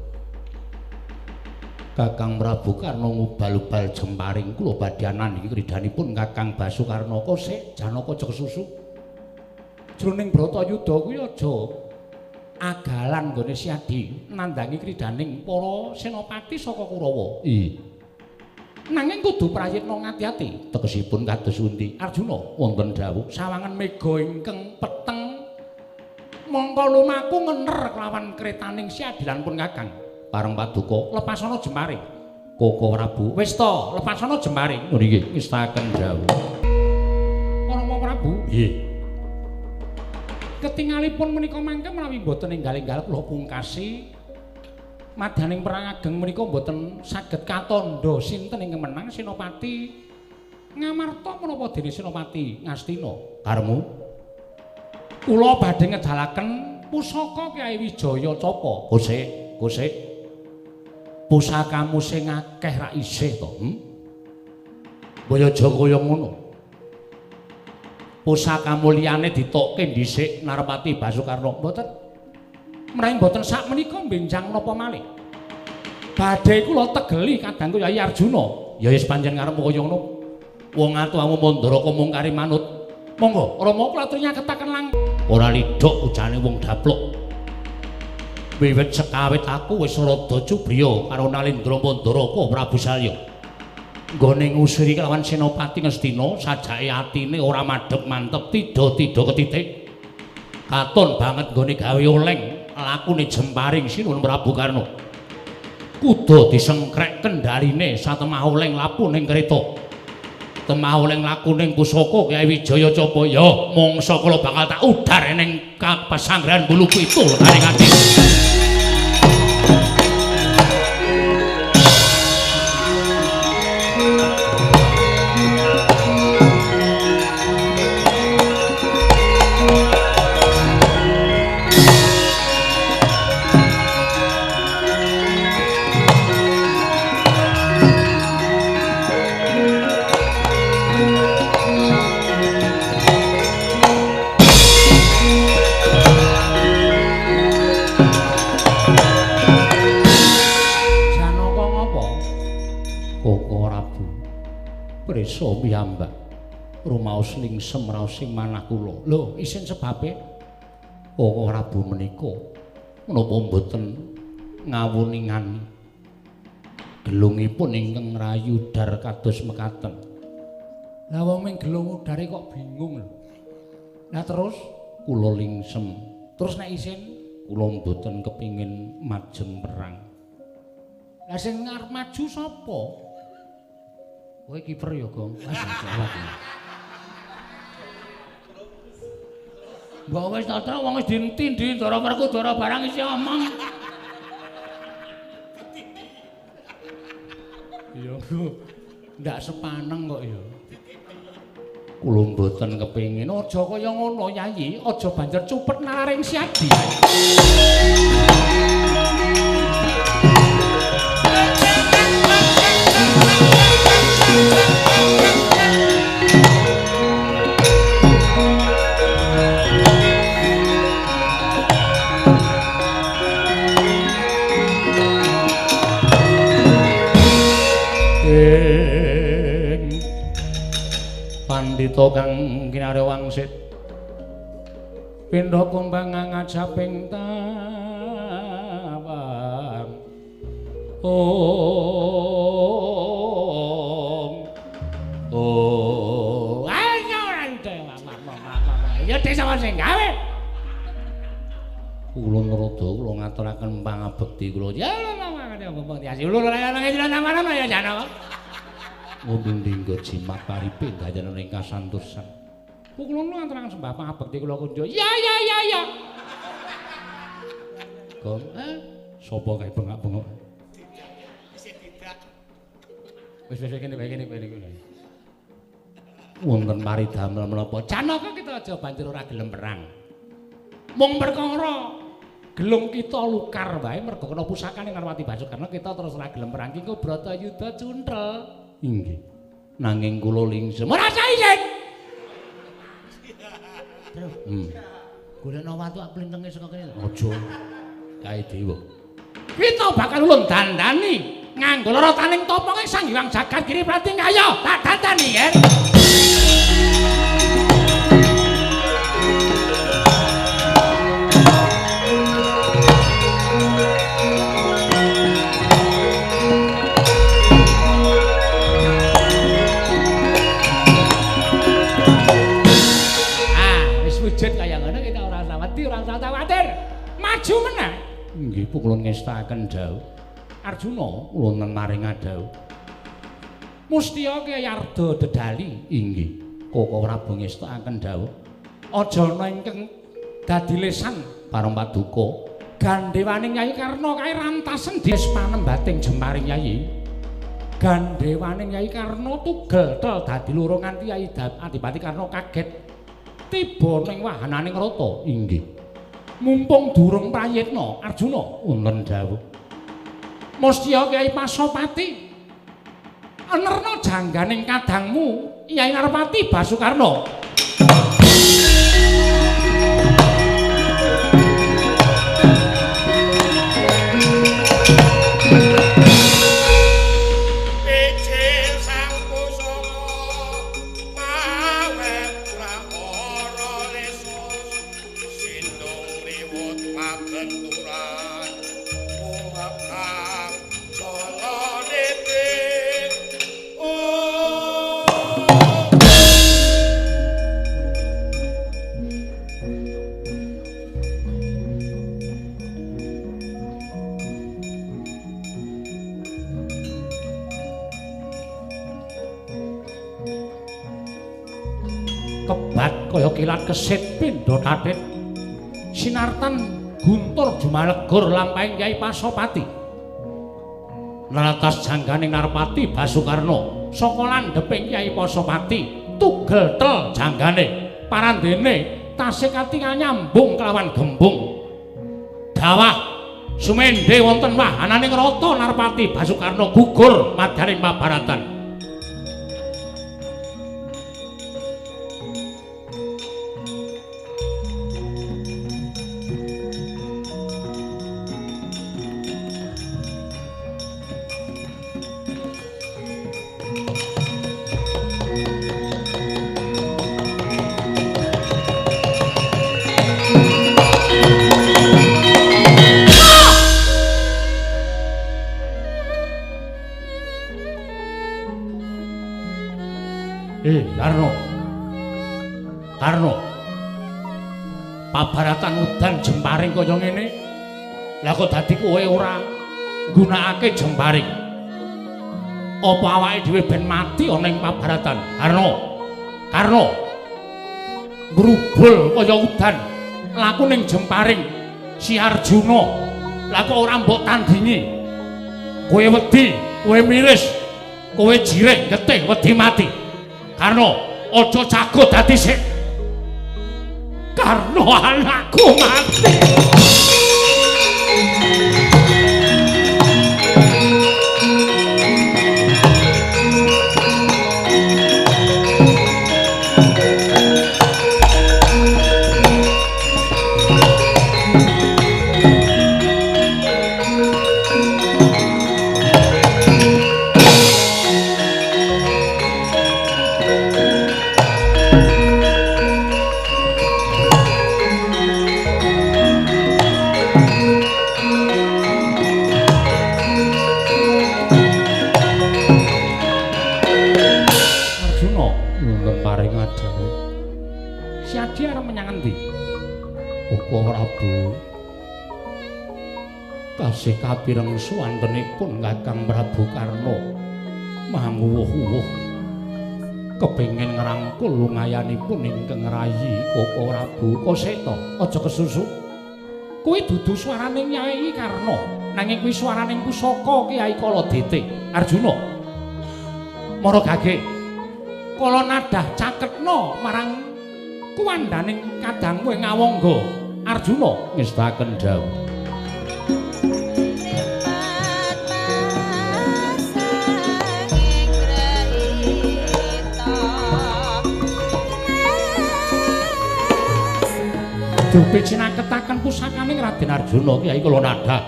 Kakang Prabu Karna ngubal-ubal jemparing kula badhe anandhi kridanipun Kakang Basukarna kosek Janaka aja kesusu. Jroning Bratayuda kuwi aja Agalan nggone Siadi nandhangi kridaning para senopati saka Kurawa. Iya. Nanging kudu prayitna ngati-ati. Tegesipun kados pundi? Arjuna wonten dawuh sawangan mega ingkang peteng mongko lumaku ngener kelawan kretaning Siadi lan pun Kakang. Pareng paduka lepasana jemare. Koko Prabu, wis to, lepasana jemare. Ngono nggih, ngestaken dawuh. Para Prabu, nggih. Ketingalipun menika mangke menawi mboten enggal-enggal kula pungkasi madyaning perang ageng menika mboten saged katandha sinten ingkang menang Senopati Ngamarta menapa dene Senopati Ngastina. Karemu kula badhe ngedalaken pusaka Kyai Wijaya Capa. Kosek, kosek. Pusakamu sing akeh ra isih to, Mbok aja kaya ngono. Pusakamu liyane ditokke dhisik Narpati Basukarna. Mboten. Menawi mboten sak menika benjang napa malih. Badhe kula tegeli kadangku Kyai Arjuna. Ya wis pancen karepmu kaya ngono. Wong atuwamu Mandaraka mung kari manut. Monggo Rama kula aturi nyaketaken lang. Ora lidhok ujane wong daplok. Wiwit sekawit aku wis rada cubriya karo Nalendra Mandaraka Prabu Salya. Nggone ngusiri kelawan Senopati Ngastina sajake atine ora madhep mantep tida-tida ketitik. Katon banget nggone gawe oleng lakune jemparing Sinuwun Prabu Karna. Kuda disengkrek kendhaline satemah oleng laku ning kereta. Temah oleng laku ning pusaka Kyai Wijaya Capa. Ya mangsa kala bakal tak udhar ning pasanggrahan bulu pitu lekane kati. Prisa piyambak rumaos lingsem raos sing manah kula. Lho, isin sebabe Koko Prabu menika menapa mboten ngawuningani gelungipun ingkang ngrayudar kados mekaten. Lah wong ming gelung udare kok bingung lho. Lah terus kula lingsem. Terus nek isin kula mboten kepingin majeng perang. Lah sing arep maju sapa? Kowe kiper ya, Gong. Wis jawab. Mbok wis tatra wong wis dintindhi Ndara Werkudara barang isih omong. Ya, ndak sepaneng kok ya. Kula mboten kepengin aja kaya ngono, Yayi, aja banjur cupet nalaring Siadi. Pandhita kang kinarya wangsit pindha kumbang ngajaping tawang. Om oh ayo ora ya desa sing gawe. Kula ngrada kula ngaturaken pangabekti kula. Ya ya Janaka. Ngundingga jimat paripe ndayana ing kasantosan. Kula ngaturaken sembah pangabekti kula kunjo. Ya ya ya ya. Gong, sapa kae bengak-bengok? Isih tidak. Wis wis kene bae kene bae niku. Wonten paridamel menapa? Janaka kita aja banjur ora gelem perang. Mung perkara gelung kita lukar wae mergo kena pusakane Narwati Basukarna kita terus ora gelem perang ki engko Bratayuda cunthel. Inggih. Nanging kula lingsem. Ora isin. Terus. Golekno watu plintenge saka kene. Aja. Kae dewa. Kita bakal ulun dandani nganggo lorotaning toponge Sang Hyang Jagat Giri Pratingkaya. Tak dandani, yen. Maju meneh. Nggih, kula ngestakaken dawuh. Arjuna, kula maring dawuh. Mustiya Kyai Arda Dedali. Inggih, Koko Prabu ngestakaken dawuh. Aja ana ingkang dadi lesan bareng paduka. Gandhewaning Yai Karna kae rantasen des panembating jemparing Yai. Gandhewaning Yai Karna tugel tel dadi loro nganti Yai Adipati Karna kaget. Tiba ning wahananing rata. Inggih. Mumpung durung prayitna Arjuna wonten dawuh. Mustiya Kyai Pasopati enerna jangganing kadangmu Yai Narpati Basukarna. Kebat kaya kilat kesit pindha tatit sinartan guntur jumalegur lampahing Kyai Pasopati. Nratas jangganing Narpati Basukarna saka landheping Kyai Pasopati tugel tel janggane parandene tasih katingal nyambung kelawan gembung dawah sumendhe wonten wahananing rata Narpati Basukarna gugur madyaning pabaratan. Karno. Karno. Pabaratan udan jemparing kaya ngene. Lah kok dadi kowe ora nggunakake jemparing? Apa awake dhewe ben mati ana ing pabaratan? Karno. Karno. Ngrubul kaya udan laku ning jemparing si Arjuna. Lah kok ora mbok tandingi? Kowe wedi, kowe miris, kowe jirih getih wedi mati. Karno, aja jago dadi sik. Karno anakku mati. Tasih kapireng suwantenipun Kakang Prabu Karna manguwuh-uwuh kepengin ngrangkul lungayanipun ingkang rayi Koko Prabu Koseta. Aja kesusu. Kuwi dudu swarane Nyai Karna, nanging kuwi swaraning pusaka Kyai Kaladete. Arjuna. Mara gage. Kala nadah caketna marang kuwandaning kadangmu ing Awangga. Arjuna ngestaken dawuh. Dupi cinaketaken pusakaning Raden Arjuna Kyai Kalanada.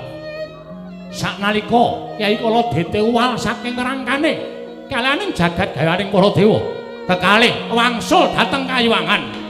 Saknalika Kyai Kaladete uwal saking rangkane kaliyaning jagat gawaning para dewa kekalih wangsul dhateng kayuwangan.